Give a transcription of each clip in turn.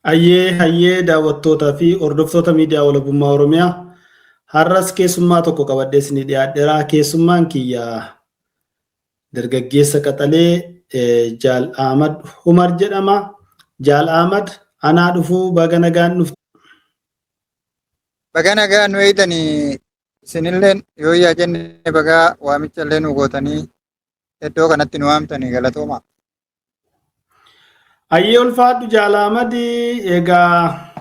Hayyee hayyee, daawwattootaa fi hordoftoota miidiyaa Walabummaa Oromiyaa, har'as keessummaa tokko qabadhee isinii dhiyaadheera. Keessummaan kiyya dargaggeessa qaxalee Jaal Ahmad Umar jedhama. Jaal Ahmad, anaa dhufuu, baga nagaan dhufte. Baga nagaan nu eegdanii. Isinilleen yoo jenne bagaa waamicha illee nu gootanii iddoo kanatti nu waamtanii, galatooma. Hayyee, ulfaadhu Jaal Ahmad. Egaa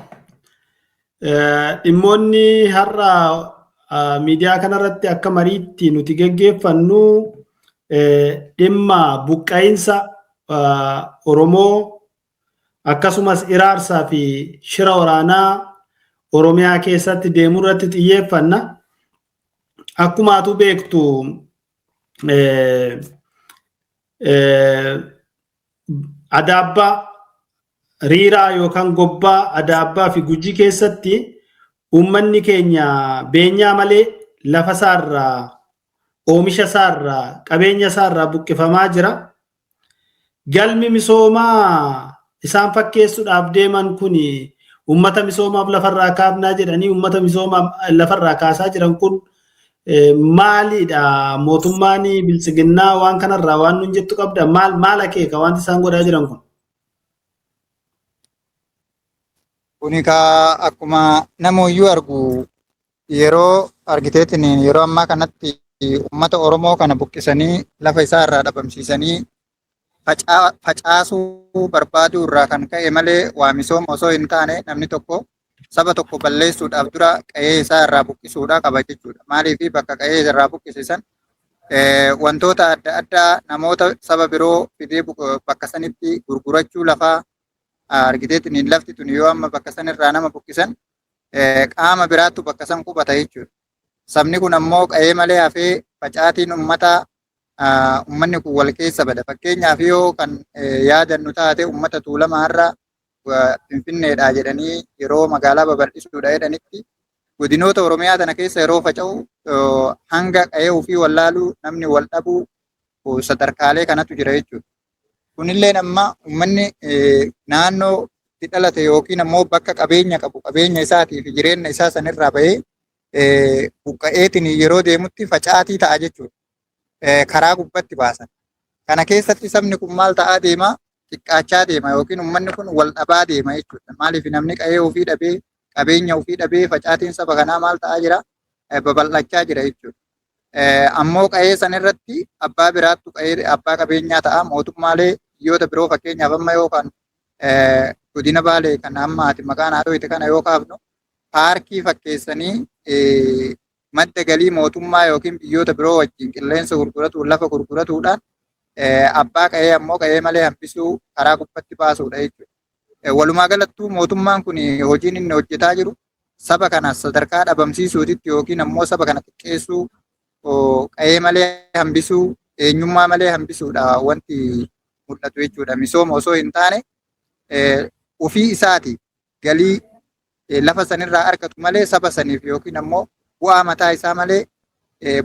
dhimmoonni har'a miidiyaa kanarratti akka mariitti nuti geggeeffannu dhimma buqqa'insa Oromoo, akkasumas iraarsaa fi shira waraanaa Oromiyaa keessatti deemuu irratti xiyyeeffanna. Akkuma atu beektu, Adaabbaa Riiraa yookaan Gobbaa, Adaabbaa fi Gujii keessatti uummanni keenya beenyaa malee lafa isaarraa, oomisha isaarraa, qabeenya isaarraa buqqifamaa jira. Galmi misoomaa isaan fakkeessuudhaaf deeman kun, uummata misoomaaf lafarraa kaafnaa jedhanii uummata misoomaaf lafarraa kaasaa jiran kun maalidha? Mootummaan biltsiginnaa waan kanarraa waan nun jettu qabda? Maal maal akeeka wanti isaan godhaa jiran kun? Kuni kaa akkuma namoyyuu argu, yeroo argiteetiin yeroo ammaa kanatti uummata Oromoo kana buqqisanii lafa isaa irraa dhabamsiisanii facaasuu barbaaduu irraa kan ka'e malee waa misooma osoo hin taane, namni tokko saba tokko balleessuudhaaf dura qa'ee isaa irraa buqqisuudhaa qaba jechuudha. Maaliif? Bakka qa'ee irraa buqqisisan wantoota adda addaa namoota saba biroo fidee bakka sanitti gurgurachuu lafaa argiteetiin, lafti tun yoo amma bakka sanirraa nama buqqisan qaama biraattu bakka san qubata jechuudha. Sabni kun ammoo qa'ee malee hafee facaatiin uummataa, uummanni kun wal keessa bada. Fakkeenyaaf, yoo kan yaadannu taate, uummata Tuulamaa irra Finfinneedha jedhanii yeroo magaalaa babal'isuudha jedhanitti godinoota Oromiyaa tana keessa yeroo faca'u, hanga qa'ee ofii wallaaluu, namni wal dhabuu sadarkaalee kanatu jira jechuudha. Kunilleen amma uummanni naannoo itti dhalate yookiin ammoo bakka qabeenya qabu, qabeenya isaatii fi jireenya isaa sanirraa bahee buqqa'eetiin yeroo deemutti facaatii ta'a jechuudha. Karaa gubbatti baasan. Kana keessatti sabni kun maal ta'aa deema? Xiqqaachaa deema yookiin uummanni kun wal dhabaa deema jechuudha. Maaliif? Namni qa'ee ofii dhabee, qabeenya ofii dhabee, facaatiin saba kanaa maal ta'aa jira? Babal'achaa jira jechuudha. Ammoo qa'ee sanirratti abbaa biraattu qa'ee abbaa qabeenyaa ta'a. Mootummaalee biyyoota biroo, fakkeenyaaf amma yookaan godina Baalee kan amma ati maqaan haadhoyte kana yoo kaafnu, paarkii fakkeessanii madda galii mootummaa yookiin biyyoota biroo wajjin qilleensa gurguratuun, lafa gurguratuudhaan abbaa qa'ee ammoo qa'ee malee hambisuu, karaa gubbatti baasuudha jechuudha. Walumaa galattuu mootummaan kun hojiin inni hojjetaa jiru saba kana sadarkaa dhabamsiisuutitti yookiin ammoo saba kana xiqqeessuu, qa'ee malee hambisuu, eenyummaa malee hambisuudha wanti mul'atu jechuudha. Misooma osoo hin taane ofii isaati galii lafa sanirraa argatu malee saba saniif yookiin ammoo bu'aa mataa isaa malee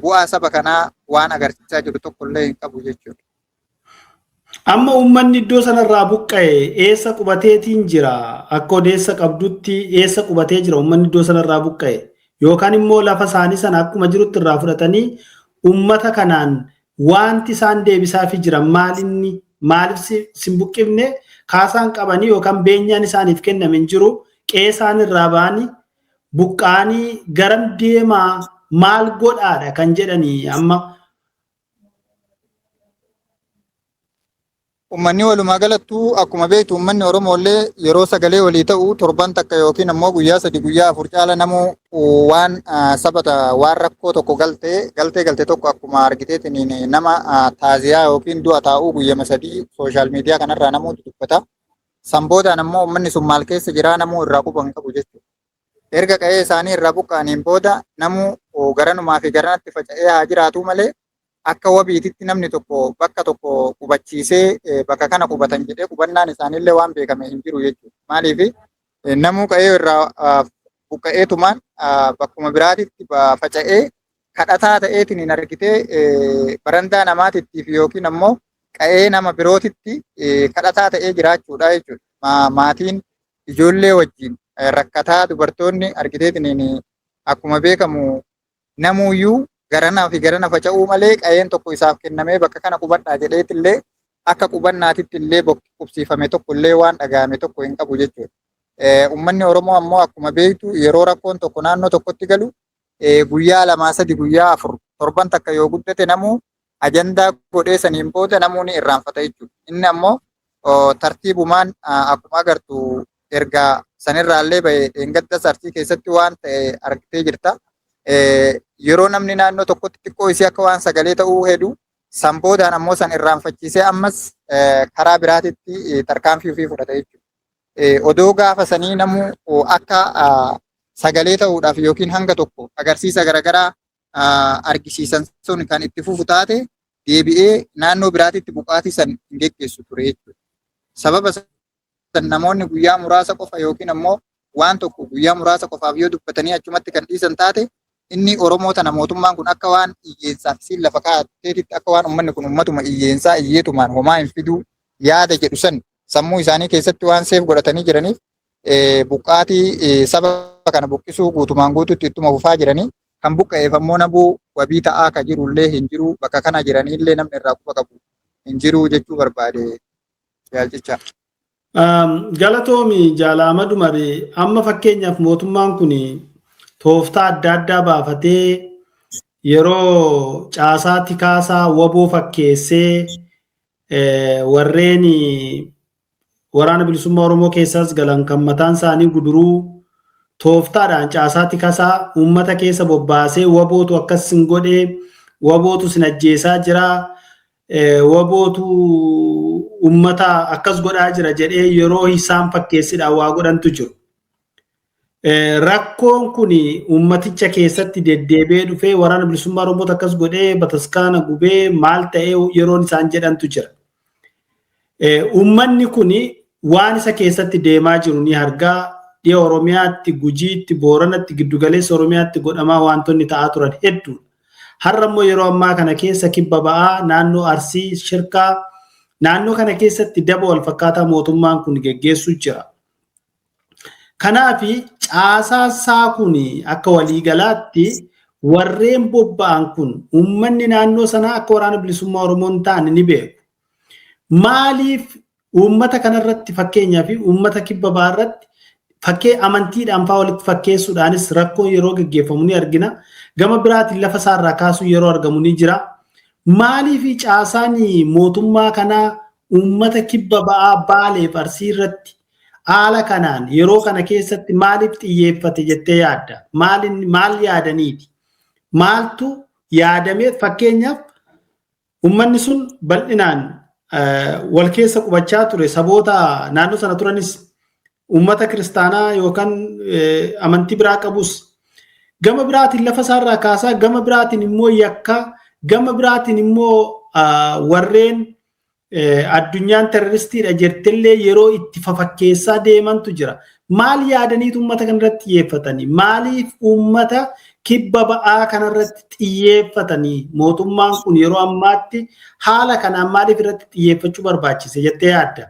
bu'aa saba kanaa waan agarsiisaa jiru tokko illee hin qabu jechuudha. Amma uummanni iddoo sanarraa buqqa'e eessa qubateetiin jira? Akka odeessa qabdutti eessa qubatee jira uummanni iddoo sanarraa buqqa'e? Yookaan immoo lafa isaanii sana akkuma jirutti irraa fudhatanii uummata kanaan wanti isaan deebisaafii jiran maalinni? Maaliif sin buqqifne? Kaasaan qabanii yookaan beenyaan isaaniif kenname hin jiru. Qe'ee isaan irraa ba'anii buqqa'anii garam deemaa, maal godhaadha kan jedhanii amma? Uummanni walumaa galattuu akkuma beektu, uummanni Oromoo illee yeroo sagalee walii ta'u torban takka yookiin ammoo guyyaa 3, guyyaa 4 caala namuu waan sabata waan rakkoo tokko galtee galtee galte tokko akkuma argiteetiin nama taaziyaa yookiin du'a taa'uu guyyama 3 social media kanarraa namuutu dubbata. San boodaan ammoo uummanni sun maal keessa jiraa namuu irraa quba hin qabu jechuudha. Erga qa'ee isaanii irraa buqqa'aniin booda namuu garanumaa fi garanatti faca'ee haa jiraatu malee akka wabiititti namni tokko bakka tokko qubachiisee bakka kana qubatan jedhee qubannaan isaaniillee waan beekame hin jiru jechuudha. Maaliif? Namuu qa'ee irraa buqqa'eetumaan bakkuma biraatitti faca'ee kadhataa ta'eetiin hin argitee barandaa namaatittiif yookiin ammoo qa'ee nama birootitti kadhataa ta'ee jiraachuudha jechuudha. Maatiin ijoollee wajjin rakkataa dubartoonni argiteetiniin akkuma beekamu namuuyyuu garanaa fi garana faca'uu malee qa'een tokko isaaf kennamee bakka kana qubadhaa jedheetillee akka qubannaatitti illee qubsiifame tokko illee waan dhaga'ame tokko hin qabu jechuudha. Uummanni Oromoo ammoo akkuma beektu yeroo rakkoon tokko naannoo tokkotti galu guyyaa lamaa sadi guyyaa afur torban takka yoo guddate namuu ajandaa godhee saniin booda namuu ni irraanfata jechuudha. Inni ammoo tartiibumaan akkuma agartu erga sanirraallee bahe dheengaddas Arsii keessatti waan ta'e argitee jirta. Yeroo namni naannoo tokkotti xiqqoo isii akka waan sagalee ta'uu hedu san boodaan ammoo san irraanfachiisee ammas karaa biraatitti tarkaanfii ofii fudhata jechuudha. Odoo gaafa sanii namuu akka sagalee ta'uudhaaf yookiin hanga tokko agarsiisa garaagaraa argisiisan sun kan itti fufu taate deebi'ee naannoo biraatitti buqaatii san hin geggeessu ture jechuudha. Sababa san namoonni guyyaa muraasa qofa yookiin ammoo waan tokko guyyaa muraasa qofaaf yoo dubbatanii achumatti kan dhiisan taate inni Oromoo tana mootummaan kun akka waan iyyeensaaf isiin lafa kaa'atteetitti akka waan uummanni kun uummatuma iyyeensaa iyyeetumaan homaa hin fiduu yaada jedhu san sammuu isaanii keessatti waan seef godhatanii jiraniif buqqaatii saba kana buqqisuu guutumaan guututti ittuma fufaa jiranii kan buqqa'eef ammoo nabuu wabii ta'aa ka jirullee hin jiru bakka kana jiraniillee namni irraa quba qabu hin jiru jechuu barbaade yaalcicha. Galatoomi Jaal Ahmad Umar, amma fakkeenyaaf mootummaan kun tooftaa adda addaa baafatee yeroo caasaa tikaasaa waboo fakkeessee warreen waraana bilisummaa Oromoo keessaas galan kan mataan isaanii guduruu tooftaadhaan caasaa tikasaa uummata keessa bobbaasee wabootu akkas sin godhee, wabootu sin ajjeesaa jira, wabootu uummata akkas godhaa jira jedhee yeroo isaan fakkeessidhaan waa godhantu jiru. Rakkoon kun uummaticha keessatti deddeebi'ee dhufee waraana bilisummaa Oromoota akkas godhee bataskaana gubee maal ta'ee yeroon isaan jedhantu jira. Uummanni kun waan isa keessatti deemaa jiru ni argaa. Dhiya Oromiyaatti, Gujiitti, Booranatti, giddugaleessa Oromiyaatti godhamaa wantoonni ta'aa turan hedduudha. Har'a immoo yeroo ammaa kana keessa kibba ba'aa naannoo Arsii, Shirkaa naannoo kana keessatti daba wal fakkaataa mootummaan kun geggeessuu jira. Kanaaf caasaan isaa kun akka waliigalaatti warreen bobba'an kun uummanni naannoo sanaa akka waraana bilisummaa Oromoo hin taane ni beeku. Maaliif uummata kanarratti fakkeenyaa fi uummata kibba ba'aa irratti fakkee amantiidhaan fa'aa walitti fakkeessuudhaanis rakkoon yeroo geggeeffamu ni argina. Gama biraatiin lafa isaarraa kaasuun yeroo argamu ni jira. Maaliif caasaan mootummaa kanaa uummata kibba ba'aa Baalee fi Arsii irratti haala kanaan yeroo kana keessatti maaliif xiyyeeffate jettee yaadda? Maal yaadaniiti? Maaltu yaadamee fakkeenyaaf uummanni sun bal'inaan wal keessa qubachaa ture saboota naannoo sana turanis uummata kiristaanaa yookaan amantii biraa qabus gama biraatiin lafa isaarraa kaasaa gama biraatiin immoo yakka gama biraatiin immoo warreen addunyaan terroristiidha jettellee yeroo itti fafakkeessaa deemantu jira. Maal yaadaniitu uummata kanarratti xiyyeeffatanii? Maaliif uummata kibba ba'aa kanarratti xiyyeeffatanii? Mootummaan kun yeroo ammaatti haala kanaan maaliif irratti xiyyeeffachuu barbaachise jettee yaadda?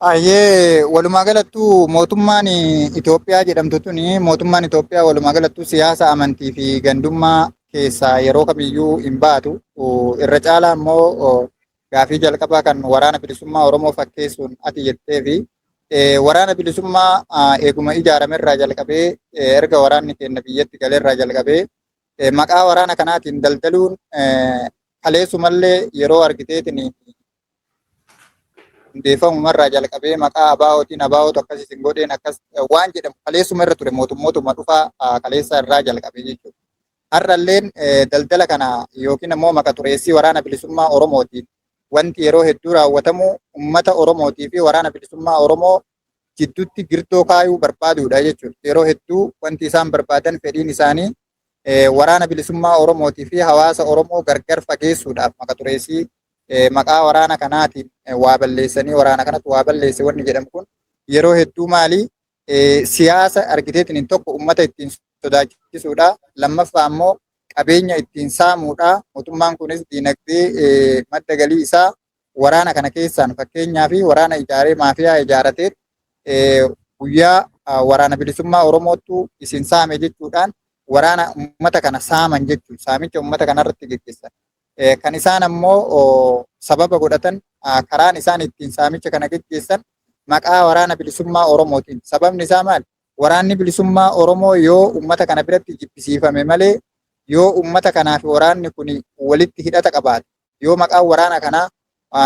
Ayyee, walumaa galattuu mootummaan Itoophiyaa jedhamtu tuni mootummaan Itoophiyaa walumaa galattuu siyaasa amantii fi gandummaa keessaa yeroo kamiyyuu hin baatu. Irra caalaa immoo gaafii jalqabaa kan waraana bilisummaa Oromoo fakkeessuun ati jettee fi waraana bilisummaa eeguma ijaaramerraa jalqabee erga waraanni keenya biyyatti galeerraa jalqabee maqaa waraana kanaatiin daldaluun kaleessumallee yeroo argiteetiin hundeeffamumarraa jalqabee maqaa ABOtiin ABOtu akkas isin godheen akkas waan jedhamu kaleessuma irra ture mootummootuma dhufaa kaleessa irraa jalqabee jechuudha. Har'alleen daldala kana yookiin ammoo maqa xureessii waraana bilisummaa Oromootiin wanti yeroo hedduu raawwatamu uummata Oromootii fi waraana bilisummaa Oromoo jidduutti girdoo kaayuu barbaaduudha jechuudha. Yeroo hedduu wanti isaan barbaadan fedhiin isaanii waraana bilisummaa Oromootii fi hawaasa Oromoo gargar fageessuudhaaf maqa xureessii maqaa waraana kanaatiin waa balleessanii waraana kanatu waa balleesse wanni jedhamu kun yeroo hedduu maali siyaasa argiteetiin tokko uummata ittiin sodaachisuudha. Lammaffaa ammoo qabeenya ittiin saamuudha. Mootummaan kunis diinagdee madda galii isaa Waraana kana keessaan fakkeenyaa fi waraana ijaaree maafiyaa ijaaratee guyyaa waraana bilisummaa Oromoottu isin saame jechuudhaan waraana uummata kana saaman jechuudha. Saamicha uummata kanarratti geggeessan. Kan isaan ammoo sababa godhatan, karaan isaan ittiin saamicha kana geggeessan maqaa waraana bilisummaa Oromootiin. Sababni isaa maali? Waraanni bilisummaa Oromoo yoo uummata kana biratti jibbisiifame malee, yoo uummata kanaa fi waraanni kun walitti hidhata qabaate, yoo maqaan waraana kanaa,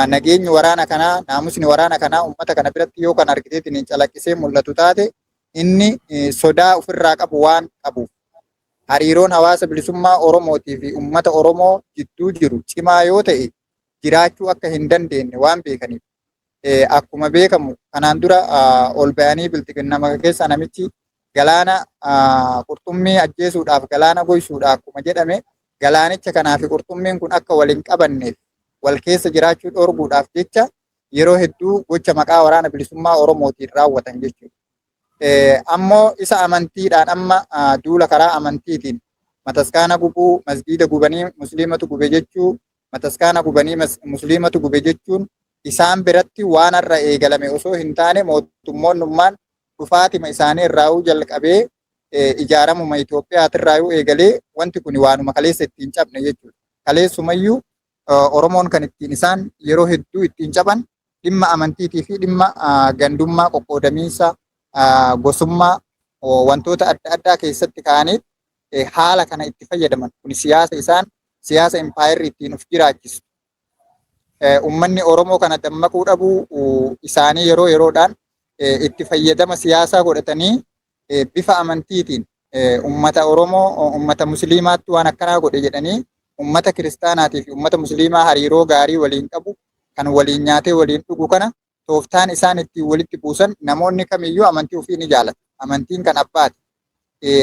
nageenyi waraana kanaa, naamusni waraana kanaa uummata kana biratti yoo kan argiteetiin calaqqisee mul'atu taate, inni sodaa ofirraa qabu waan qabuuf, hariiroon hawaasa bilisummaa Oromootii fi uummata Oromoo jidduu jiru cimaa yoo ta'e jiraachuu akka hin dandeenye waan beekaniif, akkuma beekamu kanaan dura ol bayanii bilxiginnama keessa namichi galaana qurxummii ajjeesuudhaaf galaana goysuudha akkuma jedhame, galaanicha kanaa fi qurxummiin kun akka wal hin qabanneef, wal keessa jiraachuu dhorguudhaaf jecha yeroo hedduu gocha maqaa waraana bilisummaa Oromootiin raawwatan jechuudha. Ammoo isa amantiidhaan amma duula karaa amantiitiin mataskaana gubuu, masgiida gubanii musliimatu gube jechuu, mataskaana gubanii musliimatu gube jechuun isaan biratti waan har'a eegalame osoo hin taane, mootummoonnummaan dhufaatima isaanii irraa'uu jalqabee, ijaaramuma Itoophiyaatirraayuu eegalee wanti kun waanuma kaleessa ittiin cabne jechuudha. Kaleessumayyuu Oromoon kan ittiin isaan yeroo hedduu ittiin caban dhimma amantiitii fi dhimma gandummaa, qoqqoodamiinsa gosummaa, wantoota adda addaa keessatti ka'anii haala kana itti fayyadaman. Kun siyaasa isaan, siyaasa impaayerri ittiin of jiraachisu. Uummanni Oromoo kana dammaquu dhabuu isaanii yeroo yeroodhaan itti fayyadama siyaasaa godhatanii bifa amantiitiin uummata Oromoo, uummata Musliimaatti waan akkanaa godhe jedhanii, uummata kiristaanaatii fi uummata Musliimaa hariiroo gaarii waliin qabu, kan waliin nyaatee waliin dhugu kana tooftaan isaan ittiin walitti buusan. Namoonni kamiyyuu amantii ofii ni jaalatu. Amantiin kan abbaati.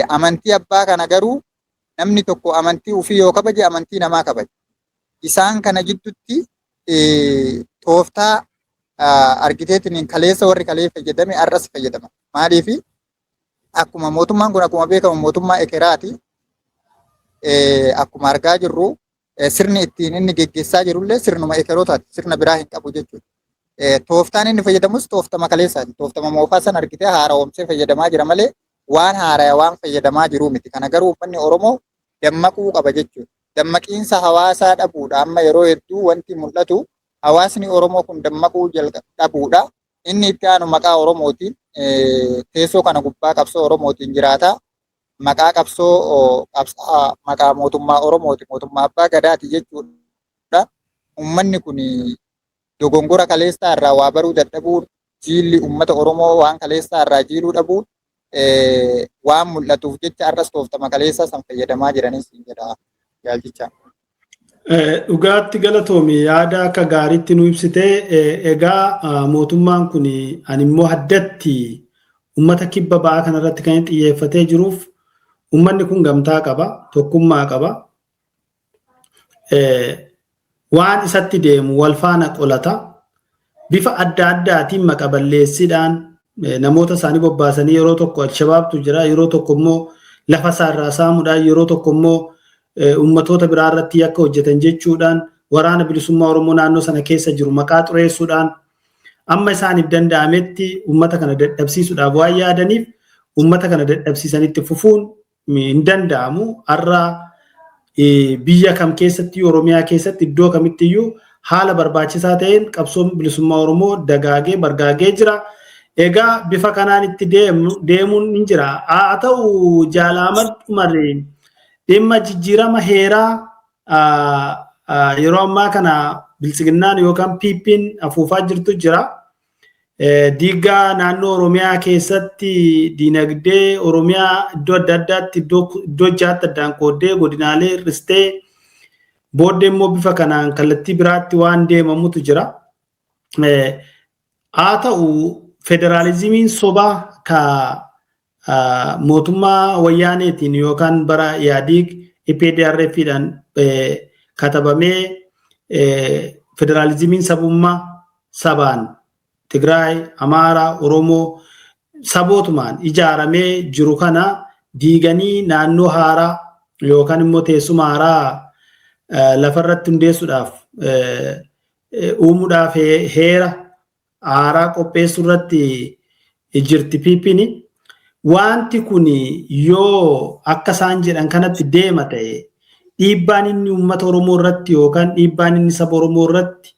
Amantii abbaa kana garuu namni tokko amantii ofii yoo kabaje amantii namaa kabaje. Isaan kana jidduutti tooftaa argiteetiin kaleessa warri kalee fayyadame har'as fayyadama. Maaliifi, akkuma mootummaan kun akkuma beekamu mootummaa ekeraati. Akkuma argaa jirru sirni ittiin inni geggeessaa jirullee sirnuma ekerootaati. Sirna biraa hin qabu jechuudha. Tooftaan inni fayyadamus tooftama kaleessaati. Tooftama moofaa san argitee haara'oomsee fayyadamaa jira malee waan haaraya waan fayyadamaa jiru miti. Kana garuu uummanni Oromoo dammaquu qaba jechuudha. Dammaqiinsa hawaasaa dhabuudha. Amma yeroo hedduu wanti mul'atu hawaasni Oromoo kun dammaquu dhabuudha. Inni itti aanu maqaa Oromootiin teessoo kana gubbaa qabsoo Oromootiin jiraata. Maqaa qabsoo, maqaa mootummaa Oromooti, mootummaa abbaa gadaati jechuudha. Uummanni kun dogongora kaleessaa irraa waa baruu dadhabuun, jiilli uummata Oromoo waan kaleessaa irraa jiiluu dhabuun waan mul'atuuf jecha har'as tooftama kaleessaa san fayyadamaa jiranis jedha jaalchicha. Dhugaatti galatoomi, yaada akka gaariitti nu ibsitee. Egaa mootummaan kun ani immoo addatti uummata kibba ba'aa kanarratti kan xiyyeeffatee jiruuf uummanni kun gamtaa qaba, tokkummaa qaba. Waan isatti deemu wal faana qolata. Bifa adda addaatiin maqa balleessiidhaan namoota isaanii bobbaasanii, yeroo tokko Alshabaabtu jira, yeroo tokko immoo lafa isaarraa saamuudhaan, yeroo tokko immoo uummatoota biraa irratti yakka hojjetan jechuudhaan, waraana bilisummaa Oromoo naannoo sana keessa jiru maqaa xureessuudhaan amma isaaniif danda'ametti uummata kana dadhabsiisuudhaaf waan yaadaniif, uummata kana dadhabsiisanitti fufuun hin danda'amu. Har'a biyya kam keessatti, Oromiyaa keessatti, iddoo kamittiyyuu haala barbaachisaa ta'een qabsoon bilisummaa Oromoo dagaagee bargaagee jira. Egaa bifa kanaan itti deemuun ni jira. Haa ta'u, Jaal Ahmad Umar, dhimma jijjiirama heeraa yeroo ammaa kana biltsiginnaan yookaan PP'n afuufaa jirtu jira. Diiggaa naannoo Oromiyaa keessatti diinagdee Oromiyaa iddoo adda addaatti iddoo jaatti addaan qooddee, godinaalee hir'istee, booddee immoo bifa kanaan kallattii biraatti waan deemamutu jira. Haa ta'u, federaalizimiin sobaa ka mootummaa wayyaaneetiin yookaan bara Yaadiig EPDRFdhaan katabamee, federaalizimiin sabummaa sabaan Tigraay, Amaaraa, Oromoo sabootumaan ijaaramee jiru kana diiganii naannoo haaraa yookaan immoo teessuma haaraa lafarratti hundeessuudhaaf uumuudhaaf heera haaraa qopheessuu irratti jirti PP'n. Wanti kun yoo akka isaan jedhan kanatti deema ta'e, dhiibbaan inni uummata Oromoo irratti yookaan dhiibbaan inni saba Oromoo irratti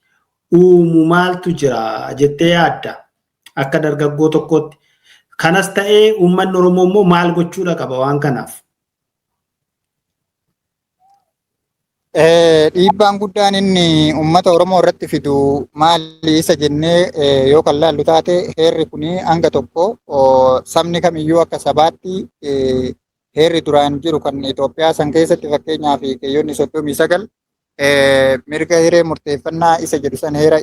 uumu maaltu jira jettee yaadda akka dargaggoo tokkootti? Kanas ta'ee uummanni Oromoo immoo maal gochuudha qaba waan kanaaf? Dhiibbaan guddaan inni uummata Oromoo irratti fidu maali isa jennee yoo kan laallu taate, heerri kun hanga tokko sabni kamiyyuu akka sabaatti heerri duraan jiru kan Itoophiyaa san keessatti, fakkeenyaaf keeyyoonni 39 mirga hiree murteeffannaa isa jedhu san heera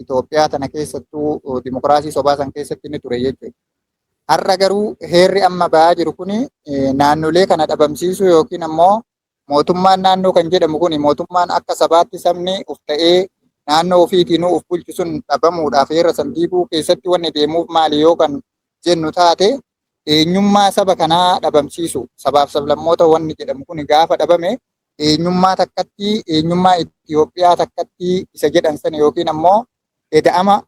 Itoophiyaa tana keessattuu dimokiraasii sobaa san keessatti ni ture jechuudha. Har'a garuu heerri amma ba'aa jiru kun naannolee kana dhabamsiisuu yookiin ammoo mootummaan naannoo kan jedhamu kun, mootummaan akka sabaatti sabni uf ta'ee naannoo ofiitiin uf bulchu sun dhabamuudhaaf heera san diiguu keessatti wanni deemuuf maali yoo kan jennu taate, eenyummaa saba kanaa dhabamsiisu. Sabaaf sablammoota wanni jedhamu kun gaafa dhabame, eenyummaa takkatti, eenyummaa Itoophiyaa takkatti isa jedhan sana yookiin ammoo eda'ama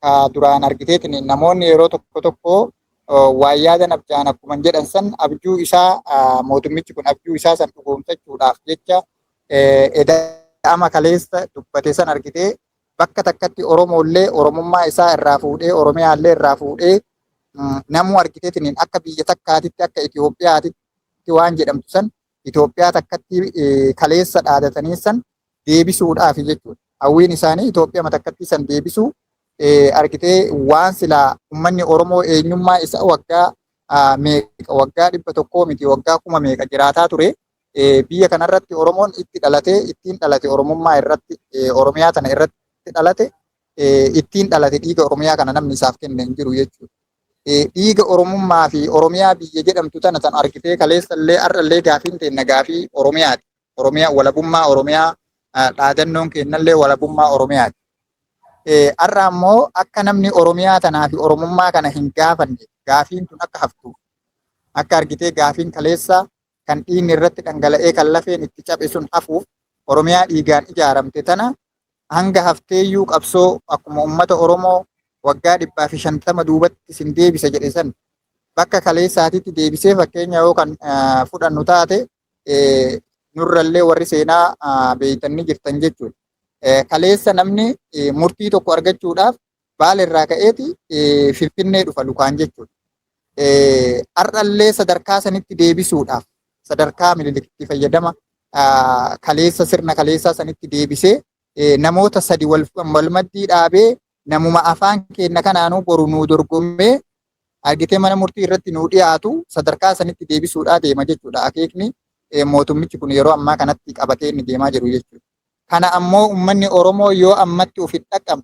ka duraan argiteetiin namoonni yeroo tokko tokko waan yaadan abja'an akkuma jedhan san, abjuu isaa mootummichi kun abjuu isaa san dhugoomsachuudhaaf jecha eda'ama kaleessa dubbate san argitee bakka takkatti Oromoollee Oromummaa isaa irraa fuudhee, Oromiyaallee irraa fuudhee, namuu argiteetiin akka biyya takkaatitti, akka Itoophiyaatitti waan jedhamtu san, Itoophiyaa takkatti kaleessa dhaadatanii san deebisuudhaaf jechuudha. Hawwiin isaanii Itoophiyaa takkatti san deebisuu argitee waan silaa uummanni Oromoo eenyummaa isaa waggaa meeqa, waggaa 100 miti, waggaa kuma meeqa jiraataa ture. Biyya kanarratti Oromoon itti dhalatee, ittiin dhalate, Oromummaa irratti, Oromiyaa tana irratti dhalate, ittiin dhalate, dhiiga Oromiyaa kana namni isaaf kenne hin jiru jechuudha. Dhiiga Oromummaa fi Oromiyaa biyya jedhamtu tana tan argitee kaleessallee har'allee gaafiin teenna gaafii Oromiyaati. Oromiyaa, walabummaa Oromiyaa, dhaadannoon kennallee walabummaa Oromiyaati. Har'a ammoo akka namni Oromiyaa tanaa fi Oromummaa kana hin gaafanne, gaafiin tun akka haftu, akka argitee gaafiin kaleessa kan dhiigni irratti dhangala'ee, kan lafeen itti cabe sun hafuuf, Oromiyaa dhiigaan ijaaramte tana hanga hafteeyyuu qabsoo akkuma uummata Oromoo waggaa 150 duubatti isin deebisa jedhe san bakka kaleessaatitti deebisee, fakkeenya yoo kan fudhannu taate, nurrallee warri seenaa beeytanii jirtan jechuudha. Kaleessa namni murtii tokko argachuudhaaf Baale irraa ka'eeti Finfinnee dhufa lukaan jechuudha. Har'allee sadarkaa sanitti deebisuudhaaf, sadarkaa Minilikitti fayyadama kaleessa, sirna kaleessaa sanitti deebisee, namoota sadi wal maddii dhaabee, namuma afaan keenya kanaanuu boru nuu dorgommee argitee mana murtii irratti nuu dhiyaatu sadarkaa sanitti deebisuudhaa deema jechuudha. Akeekni mootummichi kun yeroo ammaa kanatti qabatee inni deemaa jiru jechuudha. Kana ammoo uummanni Oromoo yoo ammatti of hin dhaqqabne,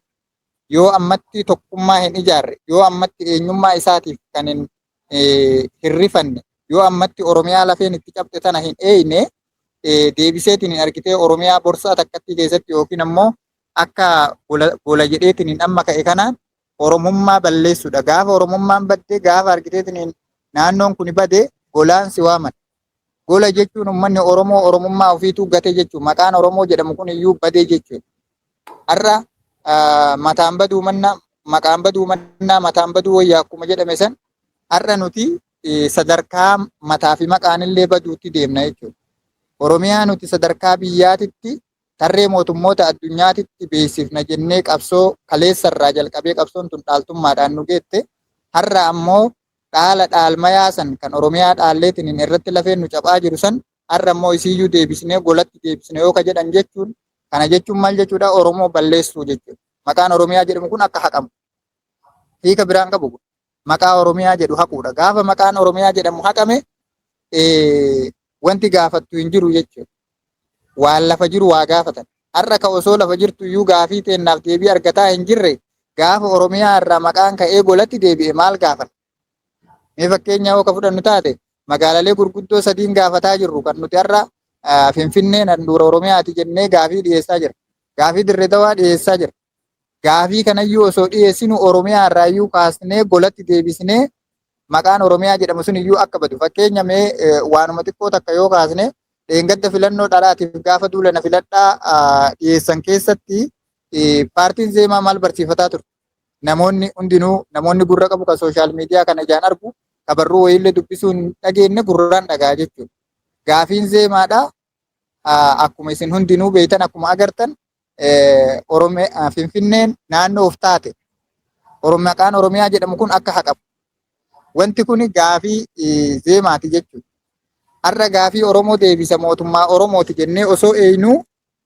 yoo ammatti tokkummaa hin ijaarre, yoo ammatti eenyummaa isaatiif kan hin rifanne, yoo ammatti Oromiyaa lafeen itti cabxe tana hin eeyne, deebiseetiin hin argitee Oromiyaa borsaa takkatti keessatti yookiin ammoo akka gola jedheetiin hin amma ka'e kanaan Oromummaa balleessuudha. Gaafa Oromummaan badde, gaafa argiteetiin naannoon kun bade, golaan si waaman. Gola jechuun uummanni Oromoo Oromummaa ofiituu gate jechuudha. Maqaan Oromoo jedhamu kun iyyuu badee jechuudha. Har'a mataan baduu mannaa, maqaan baduu mannaa mataan baduu wayyaa akkuma jedhame san, har'a nuti sadarkaa mataa fi maqaan illee baduutti deemna jechuudha. Oromiyaa nuti sadarkaa biyyaatitti tarree mootummoota addunyaatitti beeksifna jennee qabsoo kaleessarraa jalqabee qabsoon tun dhaaltummaadhaan nu geette, har'a ammoo dhaala dhaalmayaa san kan Oromiyaa dhaalleetiin irratti lafeen nu caphaa jiru san har'a ammoo isiiyyuu deebisnee golatti deebisne yoo ka jedhan jechuun, kana jechuun maal jechuudha? Oromoo balleessuu jechuudha. Maqaan Oromiyaa jedhamu kun akka haqamu hiika biraan qabu, maqaa Oromiyaa jedhu haquudha. Gaafa maqaan Oromiyaa jedhamu haqame, wanti gaafattu hin jiru jechuudha. Waan lafa jiru waa gaafatan. Har'a ka osoo lafa jirtu iyyuu gaafii teennaaf deebii argataa hin jirre, gaafa Oromiyaa irraa maqaan ka'ee golatti deebi'e maal gaafata? Mee fakkeenya yoo ka fudhannu taate, magaalalee gurguddoo sadiin gaafataa jirru kan nuti har'a Finfinneen handhuura Oromiyaati jennee gaafii dhiyeessaa jirra. Gaafii Dirree Dawaa dhiyeessaa jirra. Gaafii kanayyuu osoo dhiyeessinu, Oromiyaa irraa iyyuu kaasnee golatti deebisnee maqaan Oromiyaa jedhamu sun iyyuu akka badu. Fakkeenya mee waanuma xiqqoo takka yoo kaasne, dheengadda filannoo dharaatiif gaafa duula na filadhaa dhiyeessan keessatti Paartiin Zeemaa maal barsiifataa ture? Namoonni hundinuu, namoonni gurra qabu kan social media kana ijaan argu, ka barruu wayiillee dubbisuu hin dhageenye gurraan dhagaa jechuudha. Gaafiin Zeemaadha. Akkuma isin hundinuu beektan, akkuma agartan, Finfinneen naannoo of taate, maqaan Oromiyaa jedhamu kun akka haqamu. Wanti kun gaafii Zeemaati jechuudha. Har'a gaafii Oromoo deebisa, mootummaa Oromooti jennee osoo eenyuu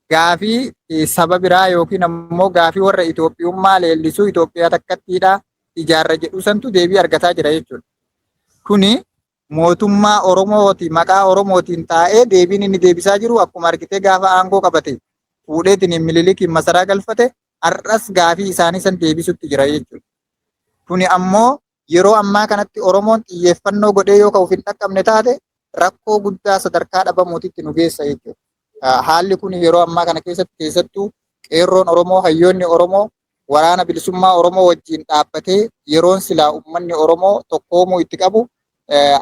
gaafii saba biraa yookiin ammoo gaafii warra Itoophiyummaa leellisuu, Itoophiyaa takkattiidha ijaarra jedhu santu deebii argataa jira jechuudha. Kuni mootummaa Oromooti, maqaa Oromootiin taa'ee deebiin inni deebisaa jiru, akkuma argitee gaafa aangoo qabate fuudheetiin Minilikiin masaraa galfate, har'as gaafii isaanii san deebisutti jira jechuudha. Kuni ammoo yeroo ammaa kanatti Oromoon xiyyeeffannoo godhee yoo ka'uuf hin dhaqqabne taate, rakkoo guddaa sadarkaa dhabamuutitti nu geessa jechuudha. Haalli kun yeroo ammaa kana keessatti, keessattuu qeerroon Oromoo, hayyoonni Oromoo waraana bilisummaa Oromoo wajjin dhaabbatee, yeroon silaa uummanni Oromoo tokkoomuu itti qabu,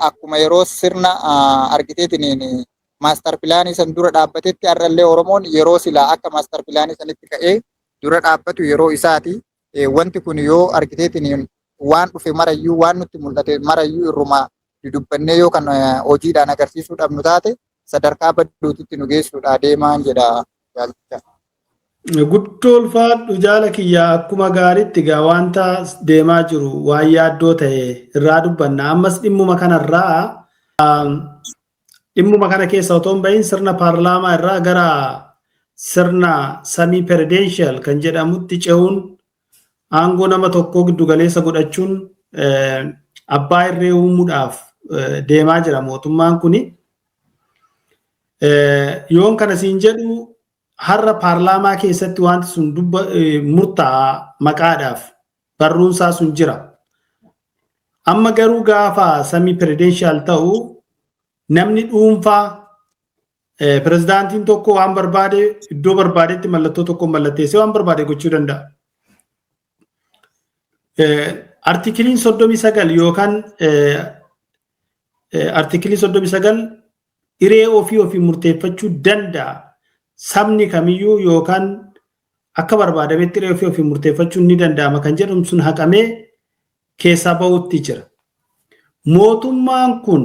akkuma yeroo sirna argiteetiin master planii san dura dhaabbatetti, har'allee Oromoon yeroo silaa akka master planii sanitti ka'ee dura dhaabbatu yeroo isaati. Wanti kun yoo argiteetiin waan dhufe marayyuu, waan nutti mul'ate marayyuu irruma dudubbannee yoo kan hojiidhaan agarsiisuu dhabnu taate, sadarkaa badduutitti nu geessuudha deemaan jedha jaalcha. Guddoo ulfaadhu, jaala kiyyaa. Akkuma gaariitti egaa wanta deemaa jiru, waan yaaddoo ta'e irraa dubbanna. Ammas dhimmuma kanarraa, dhimmuma kana keessa otoo hin bahin, sirna paarlaamaa irraa gara sirna semi presidential kan jedhamutti ce'uun, aangoo nama tokkoo giddu galeessa godhachuun, abbaa irree uumuudhaaf deemaa jira mootummaan kuni. Yoon kana siin jedhu, har'a paarlaamaa keessatti wanti sun dubba murtaa'a, maqaadhaaf barruunsaa sun jira. Amma garuu gaafa semi presidential ta'u, namni dhuunfaa pirezidaantiin tokko waan barbaade iddoo barbaadetti mallattoo tokko mallatteessee waan barbaade gochuu danda'a. Artikiliin 39 yookaan artikilii 39 hiree ofii ofii murteeffachuu danda'a. Sabni kamiyyuu yookaan akka barbaadametti hiree ofii ofii murteeffachuun ni danda'ama kan jedhamu sun haqamee keessaa bahutti jira. Mootummaan kun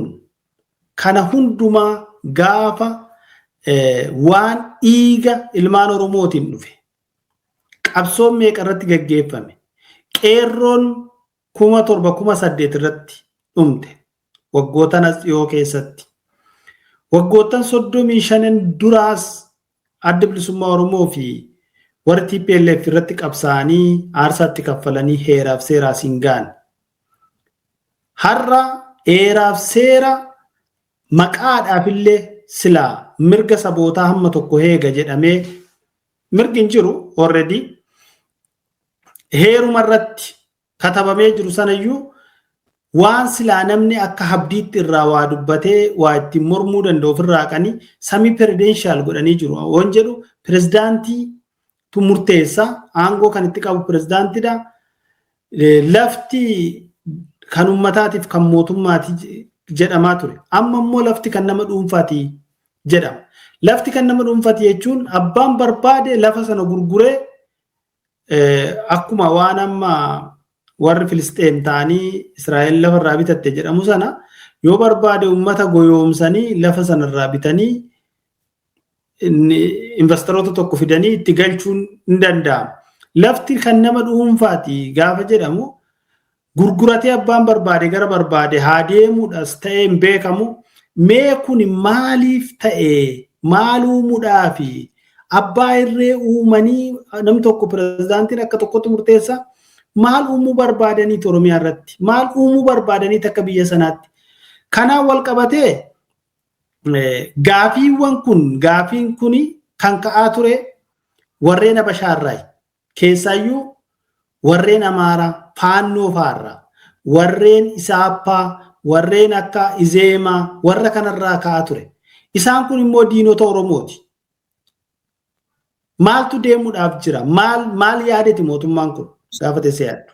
kana hundumaa gaafa waan dhiiga ilmaan Oromootiin dhufe, qabsoon meeqa irratti gaggeeffame, qeerroon 7,000, 8,000 irratti dhumte waggoota as dhiyoo keessatti. Waggoottan 35n duraas Adda Bilisummaa Oromoo fi warri TPLF irratti qabsaa'anii aarsaatti kaffalanii heeraaf seeraas hin gaane. Har'a heeraaf seera maqaadhaaf illee silaa mirga sabootaa hamma tokko heega jedhamee mirgi hin jiru already. Heeruma irratti katabamee jiru sanayyuu, waan silaa namni akka habdiitti irraa waa dubbatee waa ittiin mormuu danda'u ofirraa qanii semi presidential godhanii jiru. Waan jedhu pirezidaantii tu murteessa, aangoo kan itti qabu pirezidaantidha. Lafti kan uummataatiif kan mootummaati jedhamaa ture. Amma immoo lafti kan nama dhuunfaati jedhama. Lafti kan nama dhuunfaati jechuun abbaan barbaade lafa sana gurguree, akkuma waan amma warri Filisxeem ta'anii Israa'el lafarraa bitatte jedhamu sana, yoo barbaade uummata goyoomsanii lafa sanarraa bitanii investoroota tokko fidanii itti galchuun hin danda'amu. Lafti kan nama dhuunfaati gaafa jedhamu, gurguratee abbaan barbaade gara barbaade haa deemuudhas ta'ee hin beekamu. Mee kun maaliif ta'e? Maal uumuudhaafi? Abbaa irree uumanii namni tokko pirezidaantiin akka tokkotti murteessa. Maal uumuu barbaadaniiti Oromiyaa irratti? Maal uumuu barbaadaniiti akka biyya sanaatti? Kanaan wal qabatee gaafiiwwan kun, gaafiin kun kan ka'aa ture warreen Habashaarraa, keessaayyuu warreen Amaaraa Faannoo fa'aarraa, warreen Isaappaa, warreen akka Izeemaa, warra kanarraa ka'aa ture. Isaan kun immoo diinota Oromooti. Maaltu deemuudhaaf jira? Maal maal yaadeti mootummaan kun gaafa teessee yaaddu?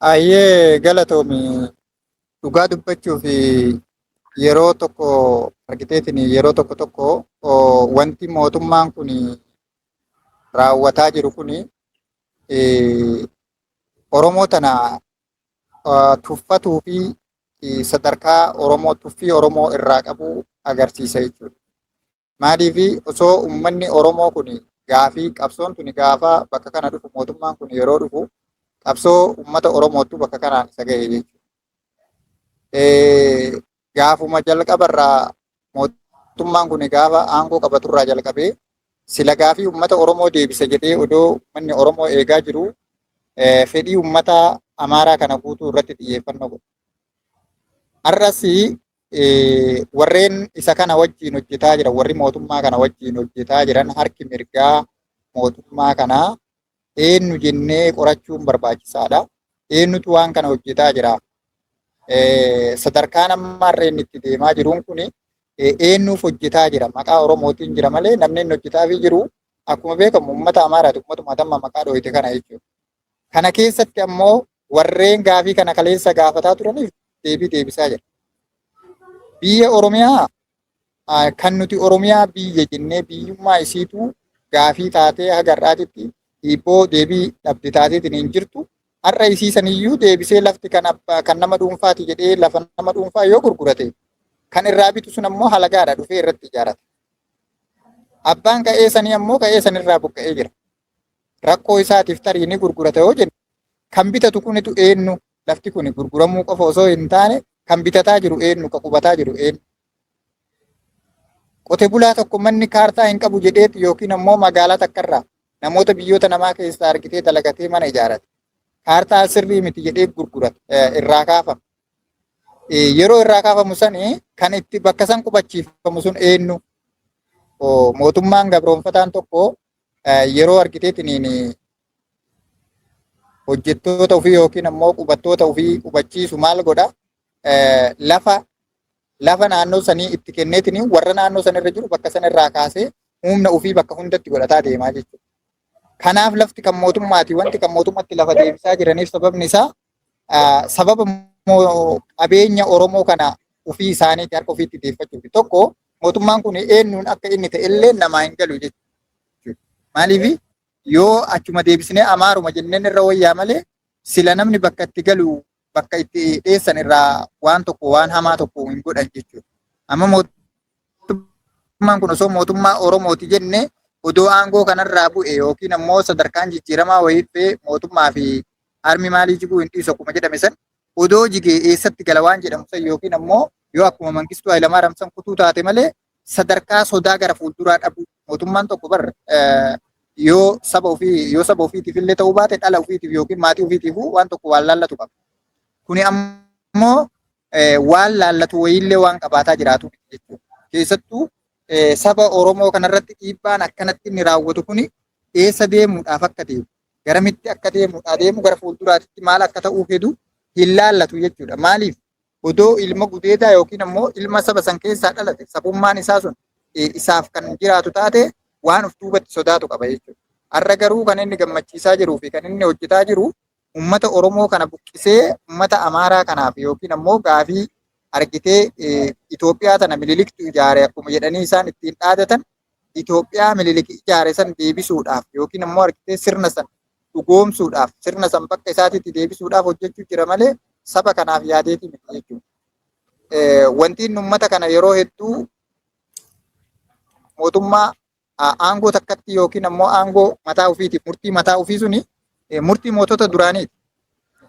Ayyee, galatoomi. Dhugaa dubbachuuf yeroo tokko Argiteetiin yeroo tokko tokko wanti mootummaan kun raawwataa jiru kun Oromoo tana tuffatuu fi sadarkaa Oromoo tuffii Oromoo irraa qabu agarsiisa jechuudha. Maaliif osoo uummanni Oromoo kun gaafii qabsoon tuni gaafa bakka kana dhufu, mootummaan kun yeroo dhufu, qabsoo uummata Oromootu bakka kanaan isa gahe jechuudha. Gaafuma jalqabarraa, mootummaan kun gaafa aangoo qabaturraa jalqabee, sila gaafii uummata Oromoo deebisa jedhee odoo uummanni Oromoo eegaa jiru, fedhii uummata Amaaraa kana guutuu irratti xiyyeeffannoo godhe. Har'as warreen isa kana wajjin hojjetaa jiran, warri mootummaa kana wajjin hojjetaa jiran, harki mirgaa mootummaa kanaa eenyu jennee qorachuun barbaachisaadha. Eenyutu waan kana hojjetaa jira? Sadarkaan amma har'a inni itti deemaa jiruun kun eenyuuf hojjetaa jira? Maqaa Oromootiin jira malee namni inni hojjetaafii jiru akkuma beekamu uummata Amaaraati. Uummatuma damma maqaa dhooyte kana jechuudha. Kana keessatti ammoo warreen gaafii kana kaleessa gaafataa turaniif deebii deebisaa jira. Biyya Oromiyaa kan nuti Oromiyaa biyya jennee biyyummaa isiitu gaafii taatee haga har'aatitti hiibboo deebii dhabde taateetiin hin jirtu. Har'a isii saniyyuu deebisee lafti kan abbaa kan nama dhuunfaati jedhee lafa nama dhuunfaa yoo gurgurate, kan irraa bitu sun ammoo halagaadha, dhufee irratti ijaarata. Abbaan qa'ee sanii ammoo qa'ee sanirraa buqqa'ee jira. Rakkoo isaatiif tarii ni gurgurata yoo jenne, kan bitatu kunitu eenyu? Lafti kun gurguramuu qofa osoo hin taane, kan bitataa jiru eenyu? Kan qubataa jiru eenyu? Qote bulaa tokko manni kaartaa hin qabu jedheet yookiin ammoo magaalaa takkarraa namoota biyyoota namaa keessaa argitee dalagatee mana ijaarate. Kaartaa sirrii miti jedhee gurgurata, irraa kaafama. Yeroo irraa kaafamu sani kan itti bakka san qubachiifamu sun eenyu? Mootummaan gabroonfataan tokko yeroo argiteetiniin hojjettoota ofii yookiin ammoo qubattoota ofii qubachiisu maal godha? Lafa naannoo sanii itti kenneetiniin warra naannoo sanirra jiru bakka sanirraa kaasee humna ofii bakka hundatti godhataa deemaa jechuudha. Kanaaf lafti kan mootummaati. Wanti kan mootummatti lafa deebisaa jiraniif sababni isaa sababa qabeenya Oromoo kana ofii isaaniitti harka ofiitti deeffachuuf. Tokko, mootummaan kun eenyuun akka inni ta'e illee namaa hin galu jechuudha. Maaliif yoo achuma deebisnee Amaaruma jenneen irra wayyaa malee, sila namni bakka itti galu, bakka itti dheessan irraa waan tokko, waan hamaa tokko hin godhan jechuudha. Amma mootummaan kun osoo mootummaa Oromooti jenne, odoo aangoo kanarraa bu'e yookiin ammoo sadarkaan jijjiiramaa wayii dhufee, mootummaa fi harmi maalii jiguu hin dhiisu akkuma jedhame san, odoo jigee eessatti gala waan jedhamu san, yookiin ammoo yoo akkuma Mangistuu Hayilamaariyaam san kutuu taate malee, sadarkaa sodaa gara fuulduraa dhabu. Mootummaan tokko bar yoo saba ofii, yoo saba ofiitiif illee ta'uu baate, dhala ofiitiif yookiin maatii ofiitiif waan tokko waan laallatu qaba. Kuni ammoo waan laallatu wayiillee waan qabaataa jiraatu miti jechuudha. Keessattuu saba Oromoo kanarratti dhiibbaan akkanatti inni raawwatu kuni eessa deemuudhaaf akka deemu, garamitti akka deemuudhaa deemu, gara fuulduraatti maal akka ta'uu hedu hin laallatu jechuudha. Maaliif odoo ilma gudeedaa yookiin ammoo ilma saba san keessaa dhalate, sabummaan isaa sun isaaf kan jiraatu taate, waan of duubatti sodaatu qaba jechuudha. Har'a garuu kan inni gammachiisaa jiruu fi kan inni hojjetaa jiru uummata Oromoo kana buqqisee uummata Amaaraa kanaaf yookiin ammoo gaafii argitee Itoophiyaa tana Miniliktu ijaare akkuma jedhanii isaan ittiin dhaadatan, Itoophiyaa Minilik ijaare san deebisuudhaaf yookiin ammoo argitee sirna san dhugoomsuudhaaf, sirna san bakka isaatiitti deebisuudhaaf hojjechuu jira malee saba kanaaf yaadeetii miti jechuudha. Wanti inni uummata kana yeroo hedduu mootummaa aangoo takkatti yookiin ammoo aangoo mataa ofiitiif murtii mataa ofii suni murtii mootota duraaniiti.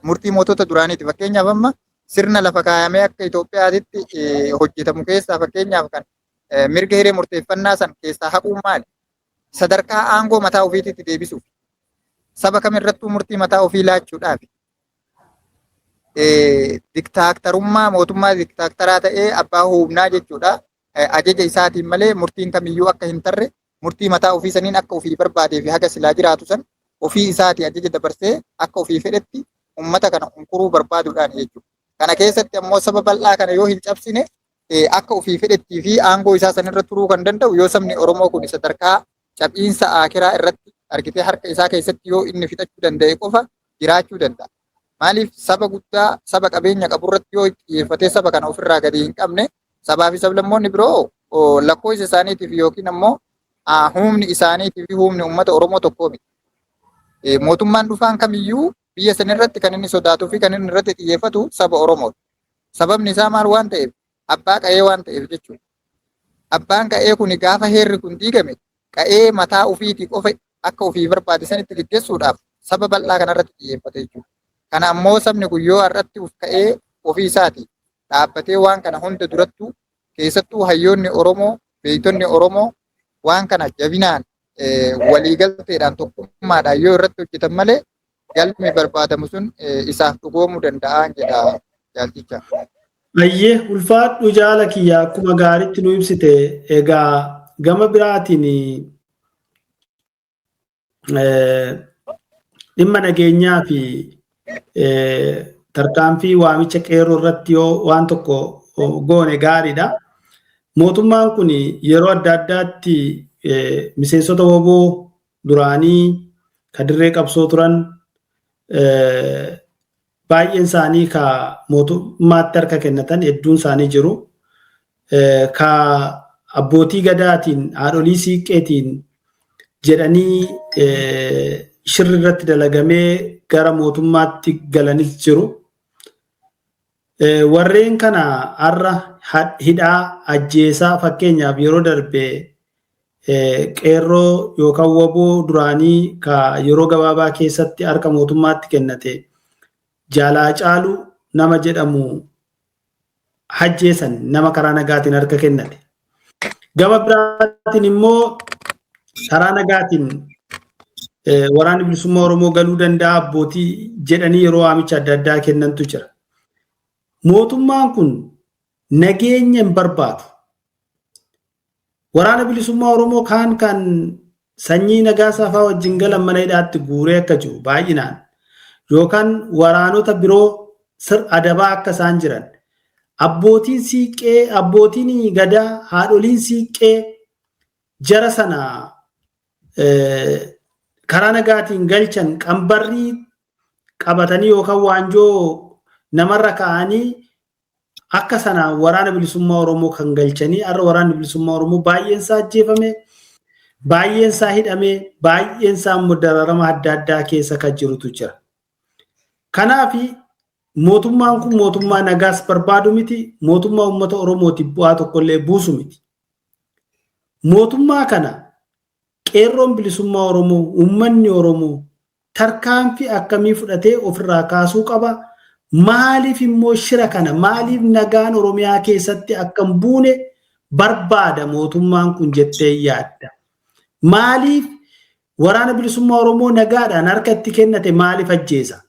Murtii mootota duraaniiti. Fakkeenyaaf amma sirna lafa kaayamee akka Itoophiyaatitti hojjetamu keessaa, fakkeenyaaf kan mirga hiree murteeffannaa san keessaa haquun maali? Sadarkaa aangoo mataa ofiititti deebisuuf. Saba kamirrattuu murtii mataa ofii laachuudhaaf. Diktaaktarummaa, mootummaa diktaaktaraa ta'ee abbaa humnaa jechuudha. Ajaja isaatiin malee murtiin kamiyyuu akka hin tarre, murtii mataa ofii saniin akka ofii barbaadee fi haga silaa jiraatu san ofii isaatii ajaja dabarsee akka ofii fedhetti uummata kana unkuruu barbaaduudhaan jechuudha. Kana keessatti ammoo saba bal'aa kana yoo hin cabsine, akka ofii fedhettii fi aangoo isaa sanirra turuu kan danda'u yoo sabni Oromoo kun sadarkaa cab'iinsa aakiraa irratti argitee harka isaa keessatti yoo inni fixachuu danda'e qofa jiraachuu danda'a. Maaliif saba guddaa, saba qabeenya qabu irratti yoo xiyyeeffatee saba kana ofirraa gadi hin qabne, Sabaa fi sablammoonni biroo lakkoofsa isaaniitiif yookiin ammoo humni isaaniitii fi humni uummata Oromoo tokkoo miti. Mootummaan dhufaan kamiyyuu biyya san irratti kan inni sodaatuu fi kan inni irratti xiyyeeffatu saba Oromooti. Sababni isaa maal waan ta'eef? Abbaa qa'ee waan ta'eef jechuudha. Abbaan qa'ee kun gaafa heerri kun diigame qa'ee mataa ofiitii qofa akka ofii barbaade sanitti geggeessuudhaaf saba bal'aa kanarratti xiyyeeffate jechuudha. Kana ammoo sabni kun yoo har'atti uf ka'ee ofii isaati dhaabbatee waan kana hunda durattuu keessattuu hayyoonni Oromoo, beektonni Oromoo waan kana jabinaan waliigalteedhaan tokkummaadhaan yoo irratti hojjetan malee galmi barbaadamu sun isaaf dhugoomuu danda'a jedha jaalticha. Ayyee, ulfaadhu jaala kiyya, akkuma gaariitti nu ibsite. Egaa gama biraatiin dhimma nageenyaa fi tarkaanfii waamicha qeerroo irratti yoo waan tokko goone gaariidha. Mootummaan kun yeroo adda addaatti miseensota WBO duraanii ka dirree qabsoo turan baay'een isaanii ka mootummaatti harka kennatan hedduun isaanii jiru. Ka abbootii gadaatiin, haadholii siiqqeetiin jedhanii shirri irratti dalagamee gara mootummaatti galanis jiru. Warreen kana har'a hidhaa, ajjeesaa, fakkeenyaaf yeroo darbe qeerroo yookaan WBO duraanii ka yeroo gabaabaa keessatti harka mootummaatti kennate Jaalaa Caaluu nama jedhamu ajjeesan, nama karaa nagaatiin harka kennate. Gama biraatiin immoo karaa nagaatiin Waraanni Bilisummaa Oromoo galuu danda'a abbootii jedhanii yeroo waamicha adda addaa kennantu jira. Mootummaan kun nageenya hin barbaadu. Waraana Bilisummaa Oromoo kaan kan Sanyii Nagaasaa fa'aa wajjin galan mana hidhaatti guuree akka jiru baay'inaan yookaan waraanota biroo sir adabaa akka isaan jiran, abbootiin siiqqee, abbootiin gadaa, haadholiin siiqqee jara sana karaa nagaatiin galchan qambarrii qabatanii yookaan waanjoo namarra kaa'anii akka sana Waraana Bilisummaa Oromoo kan galchanii, har'a Waraanni Bilisummaa Oromoo baay'een isaa ajjeefame, baay'een isaa hidhame, baay'een isaa immoo dararama adda addaa keessa kan jirutu jira. Kanaaf mootummaan kun mootummaa nagaas barbaadu miti, mootummaa uummata Oromootiif bu'aa tokkollee buusu miti. Mootummaa kana qeerroon bilisummaa Oromoo, uummanni Oromoo tarkaanfii akkamii fudhatee ofirraa kaasuu qaba? Maaliif immoo shira kana, maaliif nagaan Oromiyaa keessatti akka hin buune barbaada mootummaan kun jettee yaadda? Maaliif Waraana Bilisummaa Oromoo nagaadhaan harka itti kennate maaliif ajjeesa?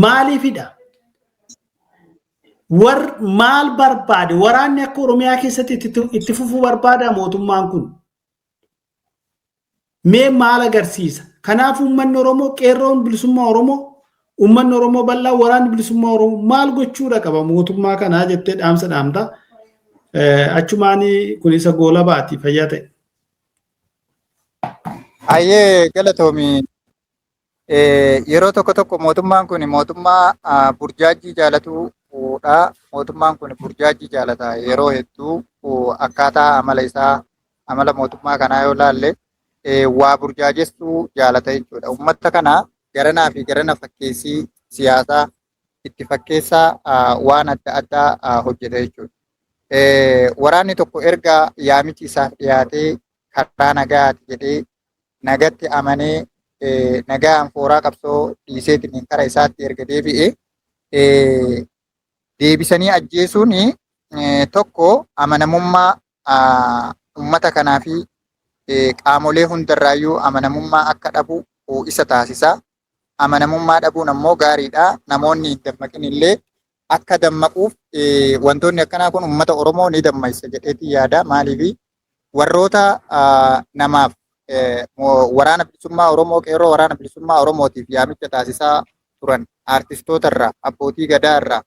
Maaliifidha? War maal barbaade? Waraanni akka Oromiyaa keessatti itti fufuu barbaada mootummaan kun? Mee maal agarsiisa? Kanaaf uummanni Oromoo, qeerroon bilisummaa Oromoo, uummanni Oromoo bal'aa, waraanni bilisummaa Oromoo maal gochuudha qaba mootummaa kanaa jettee dhaamsa dhaamta? Achumaan kun isa goolabaati, fayyaa ta'e. Ayyee, galatoomi. Yeroo tokko tokko mootummaan kun mootummaa burjaajii jaalatudha. Mootummaan kun burjaajii jaalata. Yeroo hedduu akkaataa amala isaa, amala mootummaa kanaa yoo laalle, waa burjaajessuu jaalata jechuudha. Uummata kana garanaa fi garana fakkeessii siyaasaa itti fakkeessaa waan adda addaa hojjeta jechuudha. Waraanni tokko erga yaamichi isaaf dhiyaatee karaa nagaati jedhee nagatti amanee nagaan fooraa qabsoo dhiiseetiin kara isaatti erga deebi'e deebisanii ajjeesuun tokko amanamummaa uummata kanaa fi qaamolee hundarraayyuu amanamummaa akka dhabu isa taasisa. Amanamummaa dhabuun ammoo gaariidha. Namoonni hin dammaqin illee akka dammaquuf wantoonni akkanaa kun uummata Oromoo ni dammaysa jedheetiin yaada. Maaliif warroota namaaf Waraana Bilisummaa Oromoo, qeerroo Waraana Bilisummaa Oromootiif yaamicha taasisaa turan aartistoota irraa, abbootii gadaa irraa,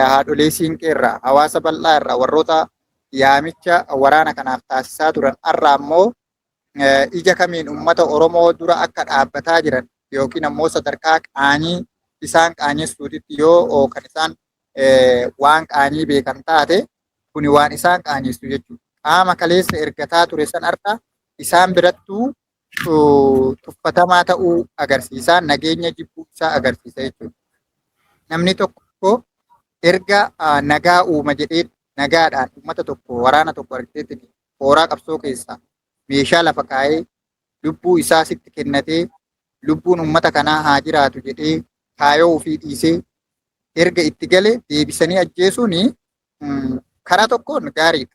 haadholee siinqee irraa, hawaasa bal'aa irraa warroota yaamicha waraana kanaaf taasisaa turan har'a ammoo ija kamiin uummata Oromoo dura akka dhaabbataa jiran yookiin ammoo sadarkaa qaanii isaan qaanyessuutitti yoo kan isaan waan qaanii beekan taate. Kuni waan isaan qaanyeessu jechuudha. Qaama kaleessa ergataa ture san har'a isaan birattuu tuffatamaa ta'uu agarsiisa. Nageenya jibbuu isaa agarsiisa jechuudha. Namni tokko erga nagaa uuma jedhee nagaadhaan uummata tokko waraana tokko argiteetti hooraa qabsoo keessaa meeshaa lafa kaa'ee lubbuu isaa sitti kennatee lubbuun uummata kanaa haa jiraatu jedhee kaayoo ofii dhiisee erga itti gale deebisanii ajjeesuun karaa tokkoon gaariidha.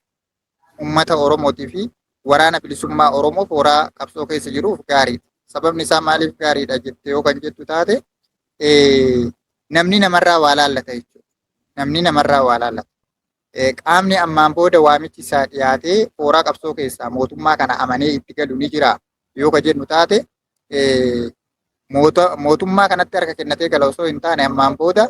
Uummata Oromootii fi waraana bilisummaa Oromoof hooraa qabsoo keessa jiruuf gaariidha. Sababni isaa maaliif gaariidha jette yoo kan jettu taate, namni namarraa waa laallata jechuudha. Namni namarraa waa laallata. Qaamni ammaan booda waamichi isaa dhiyaatee hooraa qabsoo keessaa mootummaa kana amanee itti galu ni jira yoo ka jennu taate, mootummaa kanatti harka kennatee gala osoo hin taane, ammaan booda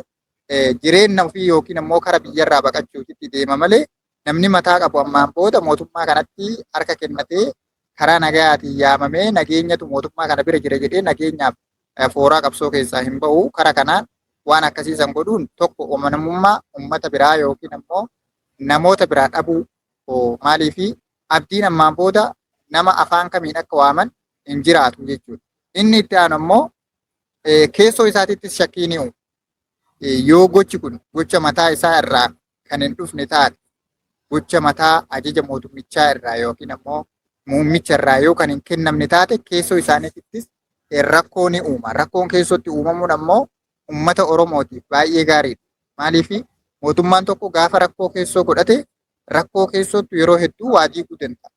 jireenya ofii yookiin ammoo kara biyyarraa baqachuutitti deema malee, namni mataa qabu ammaan booda mootummaa kanatti harka kennatee karaa nagayaatiin yaamamee nageenyatu mootummaa kana bira jira jedhee nageenyaaf fooraa qabsoo keessaa hin ba'u. Kara kanaan waan akkasiisan godhuun tokko amanamummaa uummata biraa yookiin ammoo namoota biraa dhabuu, maaliifi abdiin ammaan booda nama afaan kamiin akka waaman hin jiraatu jechuudha. Inni itti aanu ammoo keessoo isaatiittis shakkii ni uuma. Yoo gochi kun gocha mataa isaa irraa kan hin dhufne taate, gocha mataa ajaja mootummichaa irraa yookiin ammoo muummicha irraa yoo kan hin kennamne taate, keessoo isaaniittis rakkoo ni uuma. Rakkoon keessootti uumamuun ammoo uummata Oromootiif baay'ee gaariidha. Maaliif mootummaan tokko gaafa rakkoo keessoo godhate, rakkoo keessootti yeroo hedduu waa diiguu danda'a.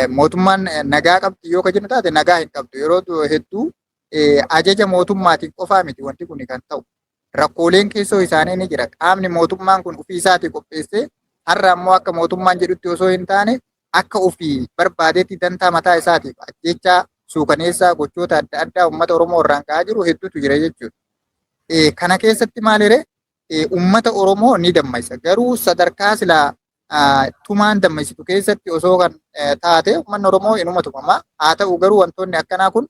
Mootummaan nagaa qabdi yoo ka jennu taate, nagaa hin qabdu. Yeroo hedduu ajaja mootummaatiin qofaa miti wanti kun kan ta'u. Rakkooleen keessoo isaanii ni jira. Qaamni mootummaan kun ofii isaatii qopheessee har'a ammoo akka mootummaan jedhutti osoo hin taane akka ofii barbaadetti dantaa mataa isaatiif ajjechaa suukaneessaa gochoota adda addaa uummata Oromoo irraan ga'aa jiru hedduutu jira jechuudha. Kana keessatti maalire, uummata Oromoo ni dammaysa. Garuu sadarkaa silaa tumaan dammaysitu keessatti osoo kan taate uummanni Oromoo inuma tumama. Haa ta'u garuu wantoonni akkanaa kun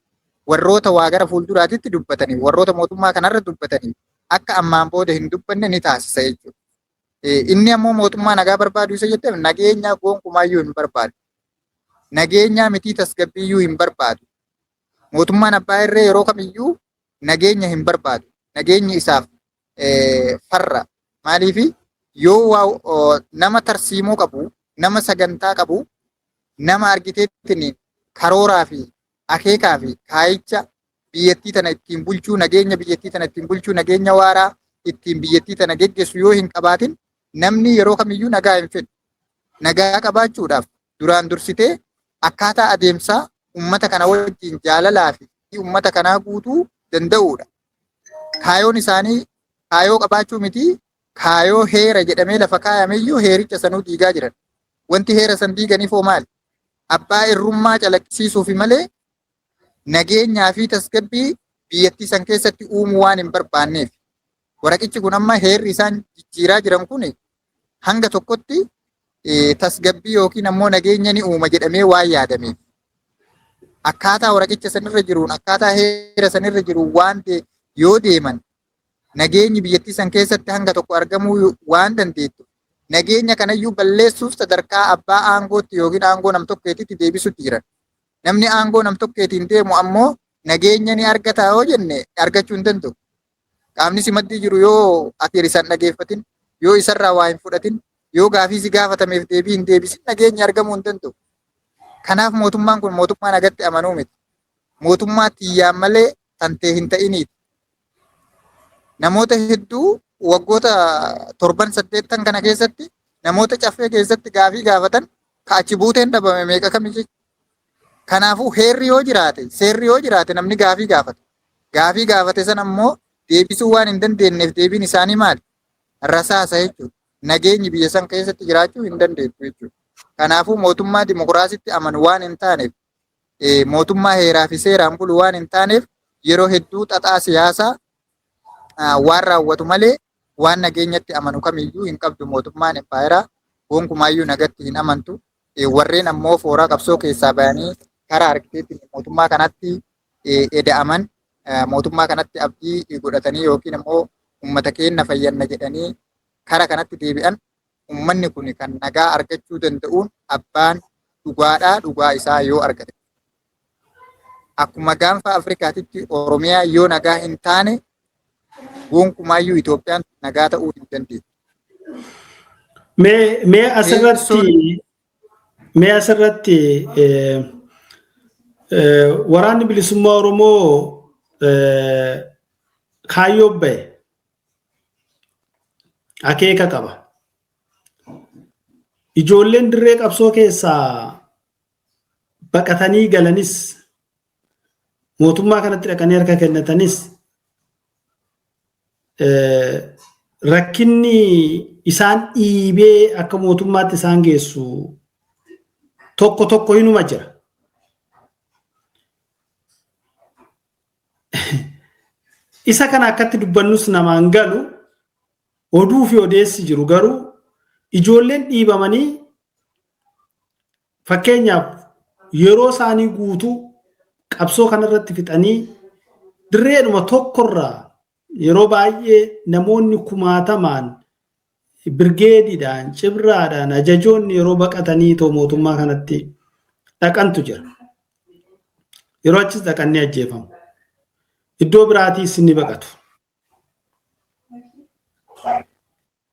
warroota waa gara fuulduraatitti dubbatanii, warroota mootummaa kanarra dubbatanii akka ammaan booda hin dubbanne ni taasisa jechuudha. Inni ammoo mootummaa nagaa barbaadu isa jetteef, nageenya gonkumaayyuu hin barbaadu. Nageenyaa mitii, tasgabbiiyyuu hin barbaadu. Mootummaan abbaa irree yeroo kamiyyuu nageenya hin barbaadu. Nageenyi isaaf farra. Maaliifi yoo waa nama tarsiimoo qabu, nama sagantaa qabu, nama argiteettiin karooraa fi akeekaa fi kaayicha biyyattii tana ittiin bulchuu, nageenya biyyattii tana ittiin bulchuu, nageenya waaraa ittiin biyyattii tana geggeessu yoo hin qabaatin, namni yeroo kamiyyuu nagaa hin fedhu. Nagaa qabaachuudhaaf duraan dursitee akkaataa adeemsaa uummata kana wajjin jaalalaa fi uummata kanaa guutuu danda'uudha. Kaayoon isaanii kaayoo qabaachuu miti, kaayoo heera jedhamee lafa kaayameyyuu heericha sanuu diigaa jiran. Wanti heera san diiganiif hoo maali? Abbaa irrummaa calaqqisiisuufi malee nageenyaa fi tasgabbii biyyattii san keessatti uumuu waan hin barbaanneef. Waraqichi kun amma heerri isaan jijjiiraa jiran kun hanga tokkotti tasgabbii yookiin ammoo nageenya ni uuma jedhamee waan yaadameef. Akkaataa waraqicha sanirra jiruun, akkaataa heera sanirra jiruun waan yoo deeman nageenyi biyyattii san keessatti hanga tokko argamuu waan dandeettu, nageenya kanayyuu balleessuuf sadarkaa abbaa aangootti yookiin aangoo nam-tokkeetitti deebisutti jiran. Namni aangoo nam-tokkeetiin deemu ammoo nageenya ni argata yoo jenne, argachuu hin danda'u. Qaamni si maddii jiru yoo ati isaan dhageeffatin, yoo isarraa waa hin fudhatin, yoo gaafii si gaafatameef deebii hin deebisin, nageenyi argamuu hin danda'u. Kanaaf mootummaan kun mootummaa nagatti amanuu miti. Mootummaa tiyyaan malee tantee hin ta'iniiti. Namoota hedduu waggoota torban saddeettan kana keessatti namoota caffee keessatti gaafii gaafatan ka achi buuteen dhabame meeqa kami jechuudha. Kanaafuu heerri yoo jiraate, seerri yoo jiraate, namni gaafii gaafata. Gaafii gaafate sana immoo deebisuu waan hin dandeenyeef deebiin isaanii maali? Rasaasa jechuudha. Nageenyi biyya san keessatti jiraachuu hin dandeettu jechuudha. Kanaafuu mootummaa dimokiraasitti amanu waan hin taaneef, mootummaa heeraa fi seeraan bulu waan hin taaneef, yeroo hedduu xaxaa siyaasaa waan raawwatu malee waan nageenyatti amanu kamiyyuu hin qabdu. Mootummaan empaayeraa gonkumaayyuu nagatti hin amantu. Warreen ammoo fooraa qabsoo keessaa bayanii karaa argiteetti mootummaa kanatti eda'aman, mootummaa kanatti abdii godhatanii yookiin ammoo uummata keenya fayyanna jedhanii kara kanatti deebi'an Uummanni kun kan nagaa argachuu danda'uun abbaan dhugaadhaa dhugaa isaa yoo argate. Akkuma gaanfa Afrikaatitti Oromiyaa yoo nagaa hin taane gonkumaayyuu Itoophiyaan nagaa ta'uu hin dandeettu. Mee asirratti mee asirratti waraanni bilisummaa Oromoo kaayyoo bahe akeeka qaba. Ijoolleen dirree qabsoo keessaa baqatanii galanis mootummaa kanatti dhaqanii harka kennatanis rakkinni isaan dhiibee akka mootummaatti isaan geessu tokko tokko hinuma jira. Isa kana akkatti dubbannus namaan galu, oduu fi odeessi jiru garuu ijoolleen dhiibamanii, fakkeenyaaf, yeroo isaanii guutuu qabsoo kanarratti fixanii dirreedhuma tokkorraa yeroo baay'ee namoonni kumaatamaan birgeediidhaan, cibraadhaan, ajajoonni yeroo baqatanii too mootummaa kanatti dhaqantu jira. Yeroo achis dhaqanii ajjeefamu. Iddoo biraatiis ni baqatu.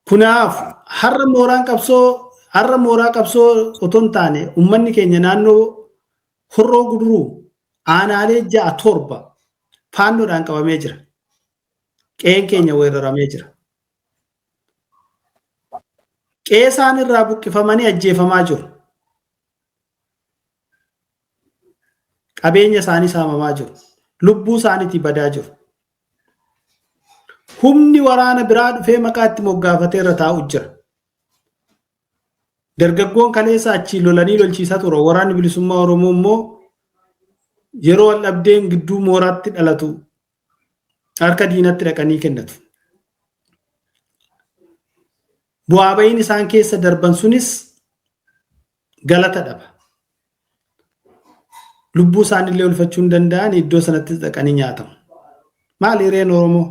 Kanaaf har'a mooraan qabsoo, har'a mooraa qabsoo otoo hin taane, uummanni keenya naannoo Horroo Guduruu aanaalee ja'a torba faannoodhaan qabamee jira. Qe'een keenya weeraramee jira. Qe'ee isaan irraa buqqifamanii ajjeefamaa jiru. Qabeenya isaanii saamamaa jiru. Lubbuu isaaniitii badaa jiru. Humni waraana biraa dhufee maqaa itti moggaafatee irra taa'u jira. Dargaggoon kaleessa achii lolanii lolchiisaa ture. Waraanni bilisummaa Oromoo immoo yeroo wal dhabdeen gidduu mooraatti dhalatu harka diinatti dhaqanii kennatu. Bu'aa ba'iin isaan keessa darban sunis galata dhaba. Lubbuu isaaniillee ulfachuu hin danda'an, iddoo sanattis dhaqanii nyaatamu. Maal hireen Oromoo?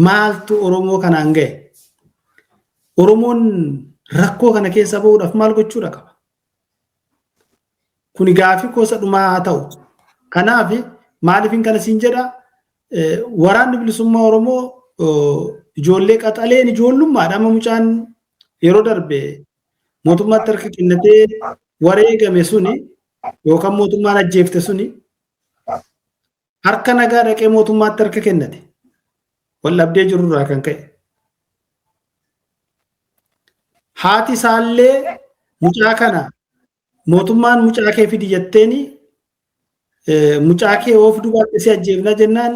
Maaltu Oromoo kanaan ga'e? Oromoon rakkoo kana keessa bahuudhaaf maal gochuudha qaba? Kuni gaafii gosa dhumaa haa ta'u. Kanaaf maaliifin kana siin jedha, waraanni bilisummaa Oromoo ijoollee qaxaleen ijoollummaadha. Amma mucaan yeroo darbe mootummaatti harka kennatee wareegame suni yookaan mootummaan ajjeefte suni harka nagaa dhaqee mootummaatti harka kennate. Wal dhabdee jirurraa kan ka'e. Haati isaallee mucaa kana mootummaan mucaa kee fidi jetteeni, mucaa kee oof dubaatti si ajjeefna jennaan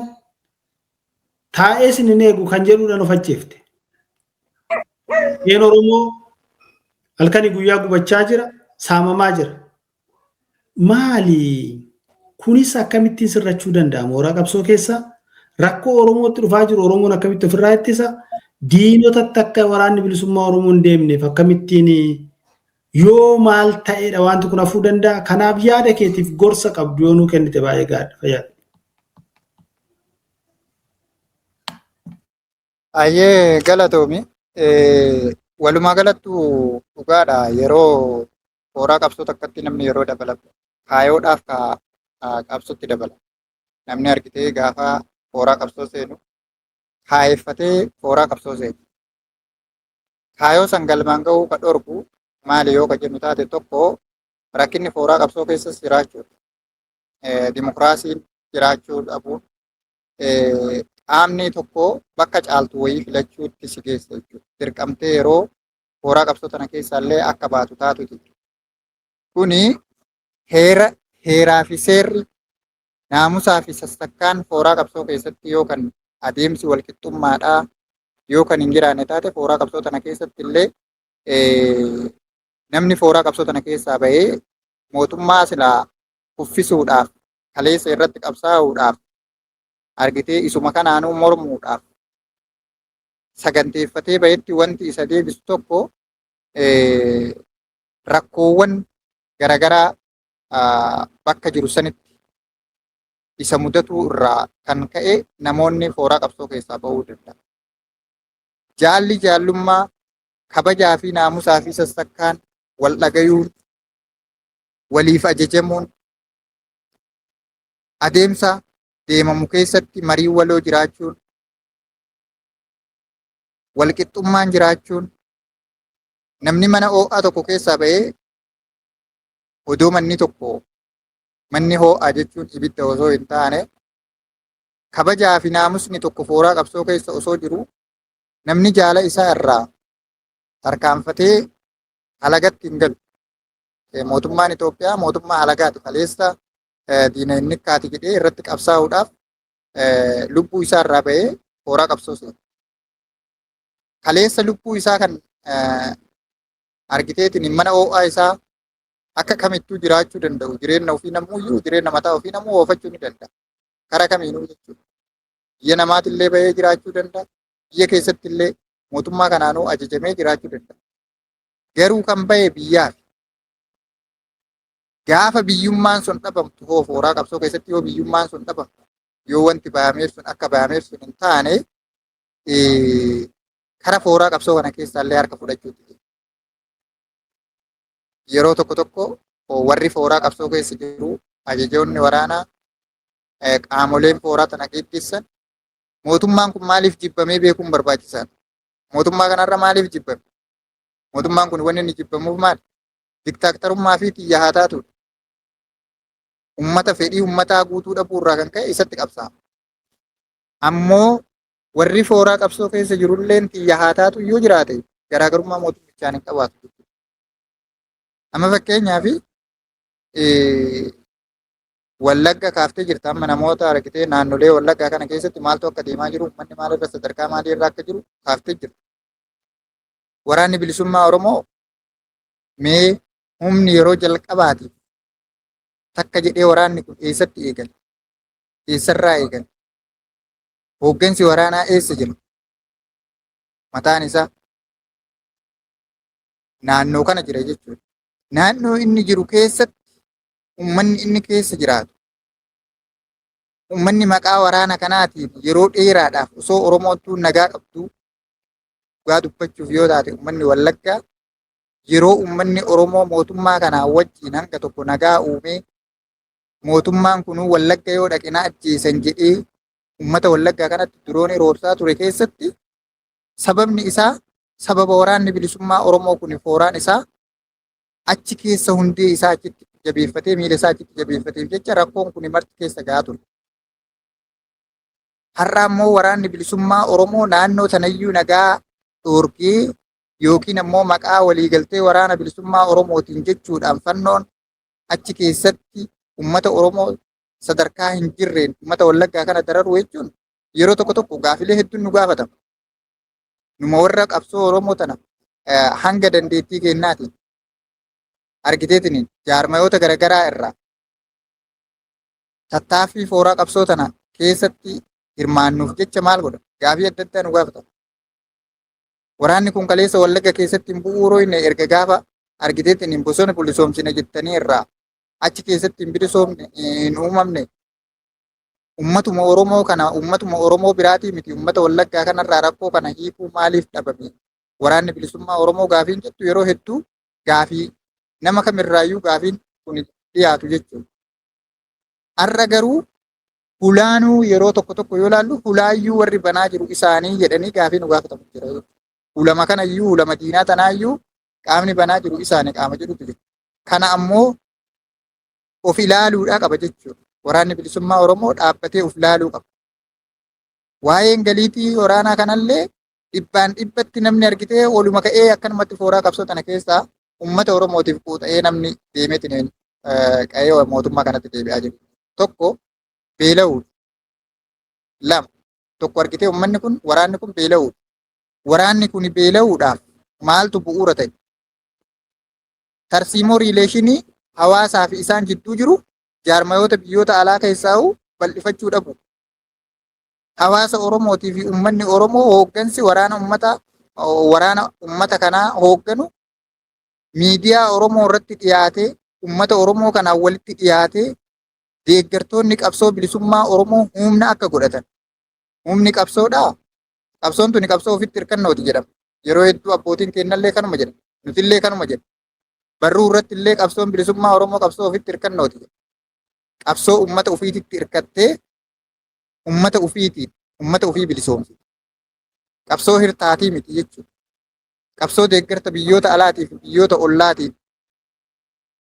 taa'ee sin hin eegu kan jedhuudhaan of ajjeefte. Qe'een Oromoo halkanii guyyaa gubachaa jira, saamamaa jira. Maali? Kunis akkamittiin sirrachuu danda'a? Mooraa qabsoo keessa rakkoo Oromootti dhufaa jiru Oromoon akkamitti ofirraa ittisa? Diinotatti akka waraanni bilisummaa Oromoo hin deemneef akkamittiin, yoo maal ta'edha wanti kun hafuu danda'a? Kanaaf yaada keetiif gorsa qabdu yoo nuu kennite baay'ee gaariidha. Fayyaa. Baay'ee galatoomi. Walumaa galattu dhugaadha, yeroo mooraa qabsoo takkatti namni yeroo dabalamu kaayoodhaaf qabsootti dabala. Namni argitee gaafa mooraa qabsoo seenu kaayeffatee mooraa qabsoo seenu. Kaayoo san galmaan ga'uu ka dhorku maali yoo ka jennu taate, tokko rakkinni mooraa qabsoo keessas jiraachuudha. Dimokiraasiin jiraachuu dhabuun qaamni tokko bakka caaltu wayii filachuutti si geessa jechuudha. Dirqamtee yeroo mooraa qabsoo tana keessaallee akka baatu taatuti. Kuni heera, heeraa fi seerri, naamusaa fi sassakkaan mooraa qabsoo keessatti yoo kan adeemsi walqixxummaadhaa yoo kan hin jiraanne taate, mooraa qabsoo tana keessatti illee namni mooraa qabsoo tana keessaa bahee mootummaa silaa kuffisuudhaaf kaleessa irratti qabsaa'uudhaaf argitee isuma kanaanuu mormuudhaaf saganteeffatee bahetti wanti isa deebisu tokko rakkoowwan garaagaraa bakka jiru sanitti isa mudatuu irraa kan ka'e namoonni mooraa qabsoo keessaa bahuu danda'a. Jaalli jaallummaa Kabajaa fi naamusaa fi sassakkaan wal dhagayuun, waliif ajajamuun, adeemsa deemamu keessatti marii waloo jiraachuun, walqixxummaan jiraachuun, namni mana ho'aa tokko keessaa ba'ee odoo manni tokko, manni ho'aa jechuun ibidda osoo hin taane, kabajaa fi naamusni tokko fooraa qabsoo keessa osoo jiru, namni jaala isaa irraa tarkaanfatee halagatti hin galu. Mootummaan Itoophiyaa mootummaa halagaati. Kaleessa diina inni kaati jedhee irratti qabsaa'uudhaaf lubbuu isaa irraa ba'ee fooraa qabsoo seena. Kaleessa lubbuu isaa kan argiteetiin mana ho'aa isaa akka kamittuu jiraachuu danda'u, jireenya ofii namuuyyuu, jireenya mataa ofii namuu oofachuu ni danda'a. Karaa kamiinuu jechuudha. Biyya namaatillee bahee jiraachuu danda'a. Biyya keessatti illee mootummaa kanaanuu ajajamee jiraachuu danda'a. Garuu kan bahe biyyaaf. Gaafa biyyummaan sun dhabamtu hoo, fooraa qabsoo keessatti yoo biyyummaan sun dhabamtu, yoo wanti bahameef sun akka bahameef sun hin taane, kara fooraa qabsoo kana keessaallee harka fudhachuuti. Yeroo tokko tokko warri fooraa qabsoo keessa jiru, ajajoonni waraanaa, qaamoleen fooraa tana geggeessan, mootummaan kun maaliif jibbamee beekuun barbaachisaadha. Mootummaa kanarra maaliif jibbame? Mootummaan kun wanni inni jibbamuuf maali? Diktaaktarummaa fi xiyya haa taatudha. Ummata fedhii ummataa guutuu dhabuu irraa kan ka'e isatti qabsaa'ama. Ammoo warri fooraa qabsoo keessa jirulleen xiyya haa taatu yoo jiraate, garaagarummaa mootummichaan hin qabaatu jechuudha. Amma fakkeenyaaf Wallagga kaaftee jirta. Amma namoota argitee naannolee Wallaggaa kana keessatti maaltu akka deemaa jiru, uummanni maalirra, sadarkaa maaliirra akka jiru kaaftee jirta. Waraanni Bilisummaa Oromoo mee humni yeroo jalqabaatiif takka jedhee waraanni kun eessatti eegale? Eessarraa eegale? Hooggansi waraanaa eessa jira? Mataan isaa naannoo kana jira jechuudha. Naannoo inni jiru keessatti uummanni inni keessa jiraatu, uummanni maqaa waraana kanaatiin yeroo dheeraadhaaf osoo Oromoon nagaa qabdu, dhugaa dubbachuuf yoo taate, uummanni Wallaggaa yeroo uummanni Oromoo mootummaa kanaa wajjin hanga tokko nagaa uumee, mootummaan kunuu Wallagga yoo dhaqe na ajjeesan jedhee uummata Wallaggaa kanatti diroonii roobsaa ture keessatti, sababni isaa sababa Waraanni Bilisummaa Oromoo kun fooraan isaa achi keessa, hundee isaa achitti jabeeffatee, miila isaa achitti jabeeffateef jecha rakkoon kun marti keessa gahaa ture. Har'a ammoo Waraanni Bilisummaa Oromoo naannoo sanayyuu nagaa dhoorgee yookiin ammoo maqaa waliigaltee Waraana Bilisummaa Oromootiin jechuudhaan fannoon achi keessatti uummata Oromoo sadarkaa hin jirreen uummata Wallaggaa kana dararu jechuun yeroo tokko tokko gaafilee hedduun nu gaafatama. Numa warra qabsoo Oromoo tana hanga dandeettii kennaatiin argiteetiin jaarmayoota garaagaraa irraa tattaaffii fooraa qabsoo tana keessatti hirmaannuuf jecha maal godha? Gaafii adda addaa nu gaafatama. Waraanni kun kaleessa Wallagga keessatti hin bu'uuroyne, erga gaafa argiteetiin hin bosona bilisoomsine jettanii irraa achi keessatti hin bilisoomne, hin uumamne, ummatuma Oromoo kana, ummatuma Oromoo biraatii miti, ummata Wallaggaa kanarraa rakkoo kana hiikuu maaliif dhabame? Waraanni Bilisummaa Oromoo gaafiin jettu yeroo hedduu gaafii nama kamirraayyuu gaafiin kun dhiyaatu jechuudha. Har'a garuu hulaanuu yeroo tokko tokko yoo ilaallu, hulaayyuu warri banaa jiru isaanii jedhanii gaafii nu gaafatamu jira jechuudha. Hulama kanayyuu, hulama diinaa tanaayyuu qaamni banaa jiru isaanii qaama jedhutu jira. Kana ammoo of ilaaluudhaa qaba jechuudha. Waraanni Bilisummaa Oromoo dhaabbatee of ilaaluu qaba. Waa'een galiitii waraanaa kanallee dhibbaan dhibbatti namni argitee oluma ka'ee akkanumatti fooraa qabsoo tana keessaa uummata Oromootiif quuxa'ee namni deemeetiin qa'ee mootummaa kanatti deebi'aa jiru. Tokko beela'uudha. Lama tokko argitee uummanni kun, waraanni kun beela'uudha. Waraanni kun beela'uudhaaf maaltu bu'uura ta'e? Tarsiimoo relation hawaasaa fi isaan jidduu jiru jaarmayoota biyyoota alaa keessaa bal'ifachuu dhabu. Hawaasa Oromootii fi uummanni Oromoo, hooggansi waraana uummata, waraana uummata kanaa hoogganu miidiyaa Oromoo irratti dhiyaatee, uummata Oromoo kanaan walitti dhiyaatee, deeggartoonni qabsoo bilisummaa Oromoo humna akka godhatan. Humni qabsoodhaa? Qabsoon tuni qabsoo ofitti hirkannooti jedhama. Yeroo hedduu abbootiin keenyallee kanuma jedha. Nutillee kanuma jedha. Barruu irratti illee qabsoon bilisummaa Oromoo qabsoo ofitti hirkannooti. Qabsoo uummata ofiititti hirkattee uummata ofiitiin uummata ofii bilisoomsiti. Qabsoo hirtaatii miti jechuudha. Qabsoo deeggarta biyyoota alaatii fi biyyoota ollaatiin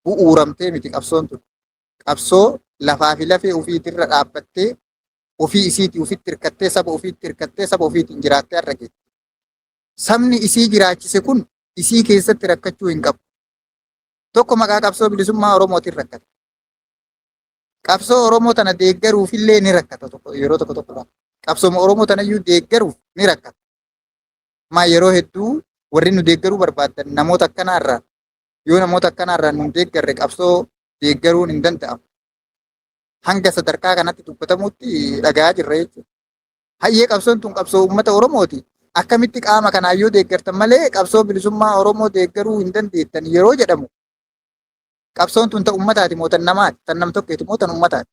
bu'uuramtee miti qabsoon tun. Qabsoo lafaa fi lafee ofiitirra dhaabbattee ofii isiitii ofitti hirkattee saba ofiitti hirkattee saba ofiitiin jiraattee har'a geette. Sabni isii jiraachise kun isii keessatti rakkachuu hin qabu. Tokko maqaa qabsoo bilisummaa Oromootiin rakkata. Qabsoo Oromoo tana deeggaruufillee ni rakkata tokko yeroo tokko tokko. Qabsooma Oromoo tanayyuu deeggaruuf ni rakkata. Maa yeroo hedduu warri nu deeggaruu barbaadan namoota akkanaarraa yoo namoota akkanaarraa nu deeggarre qabsoo deeggaruun hin danda'amu. Hanga sadarkaa kanatti dubbatamutti dhaga'aa jirra jechuudha. Hayyee qabsoon tun qabsoo uummata Oromooti. Akkamitti qaama kanaan yoo deeggartan malee qabsoo bilisummaa Oromoo deeggaruu hin dandeettan yeroo jedhamu qabsoon tun ta uummataati moo tan namaati tan nam tokkeeti moo tan uummataati.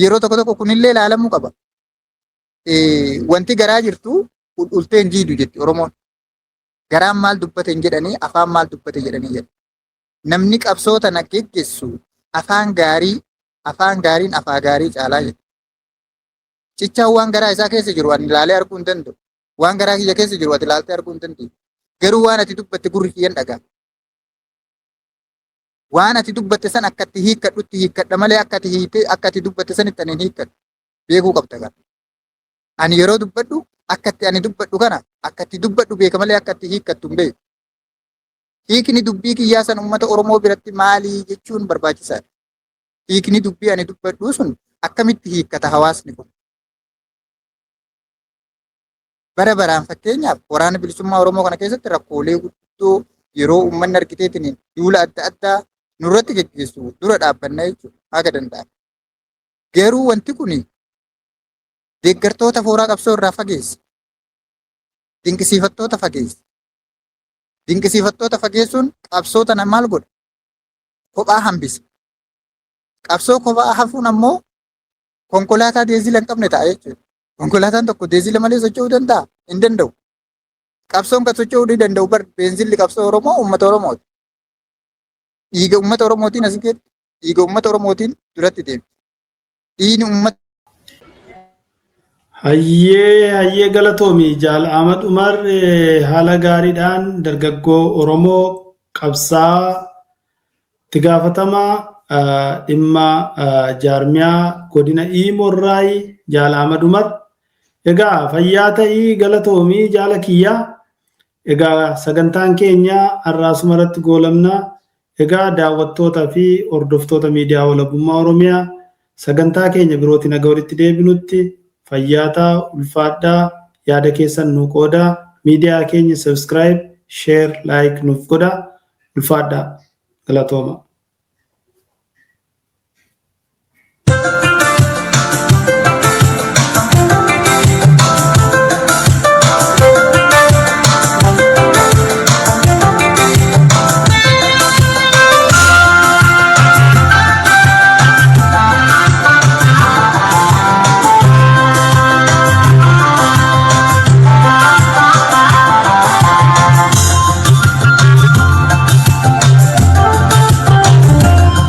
Yeroo tokko tokko kunillee ilaalamuu qaba. Wanti garaa jirtu ultee hin jiidu jetti Oromoon. Garaan maal dubbate hin jedhanii afaan maal dubbate jedhanii jedhu. Namni qabsoo tana geggessu afaan gaarii afaan gaariin afaa gaarii caalaa jedhu. Cichaan waan garaa isaa keessa jiru ani ilaalee arguu hin danda'u. Waan garaa kiyya keessa jiru ati ilaaltee arguu hin dandeessu. Garuu waan ati dubbatte gurri kiyyan dhagaa. Waan ati dubbatte san akka itti hiikkadhutti hiikkadha malee akka ati hiitee akka ati dubbatte sanitti ani hin hiikkadhu. Beekuu qabda kana. Ani yeroo dubbadhu akka itti ani dubbadhu kana akka itti dubbadhu beeka malee akka itti hiikkattu hin beeku. Hiikni dubbii kiyyaa san uummata Oromoo biratti maalii jechuun barbaachisaadha. Hiikni dubbii ani dubbadhu sun akkamitti hiikkata hawaasni kun? Bara baraan fakkeenyaaf waraana bilisummaa Oromoo kana keessatti rakkoolee guddoo yeroo uummanni argiteetiin duula adda addaa nurratti geggeessu dura dhaabbanna jechuudha haga danda'ame. Garuu wanti kun deeggartoota fooraa qabsoo irraa fageessa. Dinqisiifattoota fageessa. Dinqisiifattoota fageessuun qabsoo tana maal godha? Kophaa hambisa. Qabsoo kophaa hafuun ammoo konkolaataa deezila hin qabne ta'a jechuudha. Konkolaataan tokko deezila malee socho'uu danda'a? Hin danda'u. Qabsoon kan socho'uu ni danda'u bar beenzilli qabsoo Oromoo uummata Oromooti. Dhiiga uummata Oromootiin as geetti. Dhiiga uummata Oromootiin duratti deemti. Dhiigni uummata Hayyee hayyee galatoomi Jaal Ahmad Umar haala gaariidhaan dargaggoo Oromoo qabsaa itti gaafatamaa dhimma jaarmiyaa godina Iimoorraayi Jaal Ahmad Umar. Egaa fayyaa ta'ii galatoomii jaala kiyyaa. Egaa sagantaan keenya har'aasuma irratti goolabna. Egaa daawwattoota fi hordoftoota miidiyaa walabummaa Oromiyaa sagantaa keenya birootiin haga walitti deebinutti fayyaa ta'aa ulfaadhaa yaada keessan nuu qoodaa miidiyaa keenya subscribe, share, like nuuf godhaa ulfaadhaa galatooma.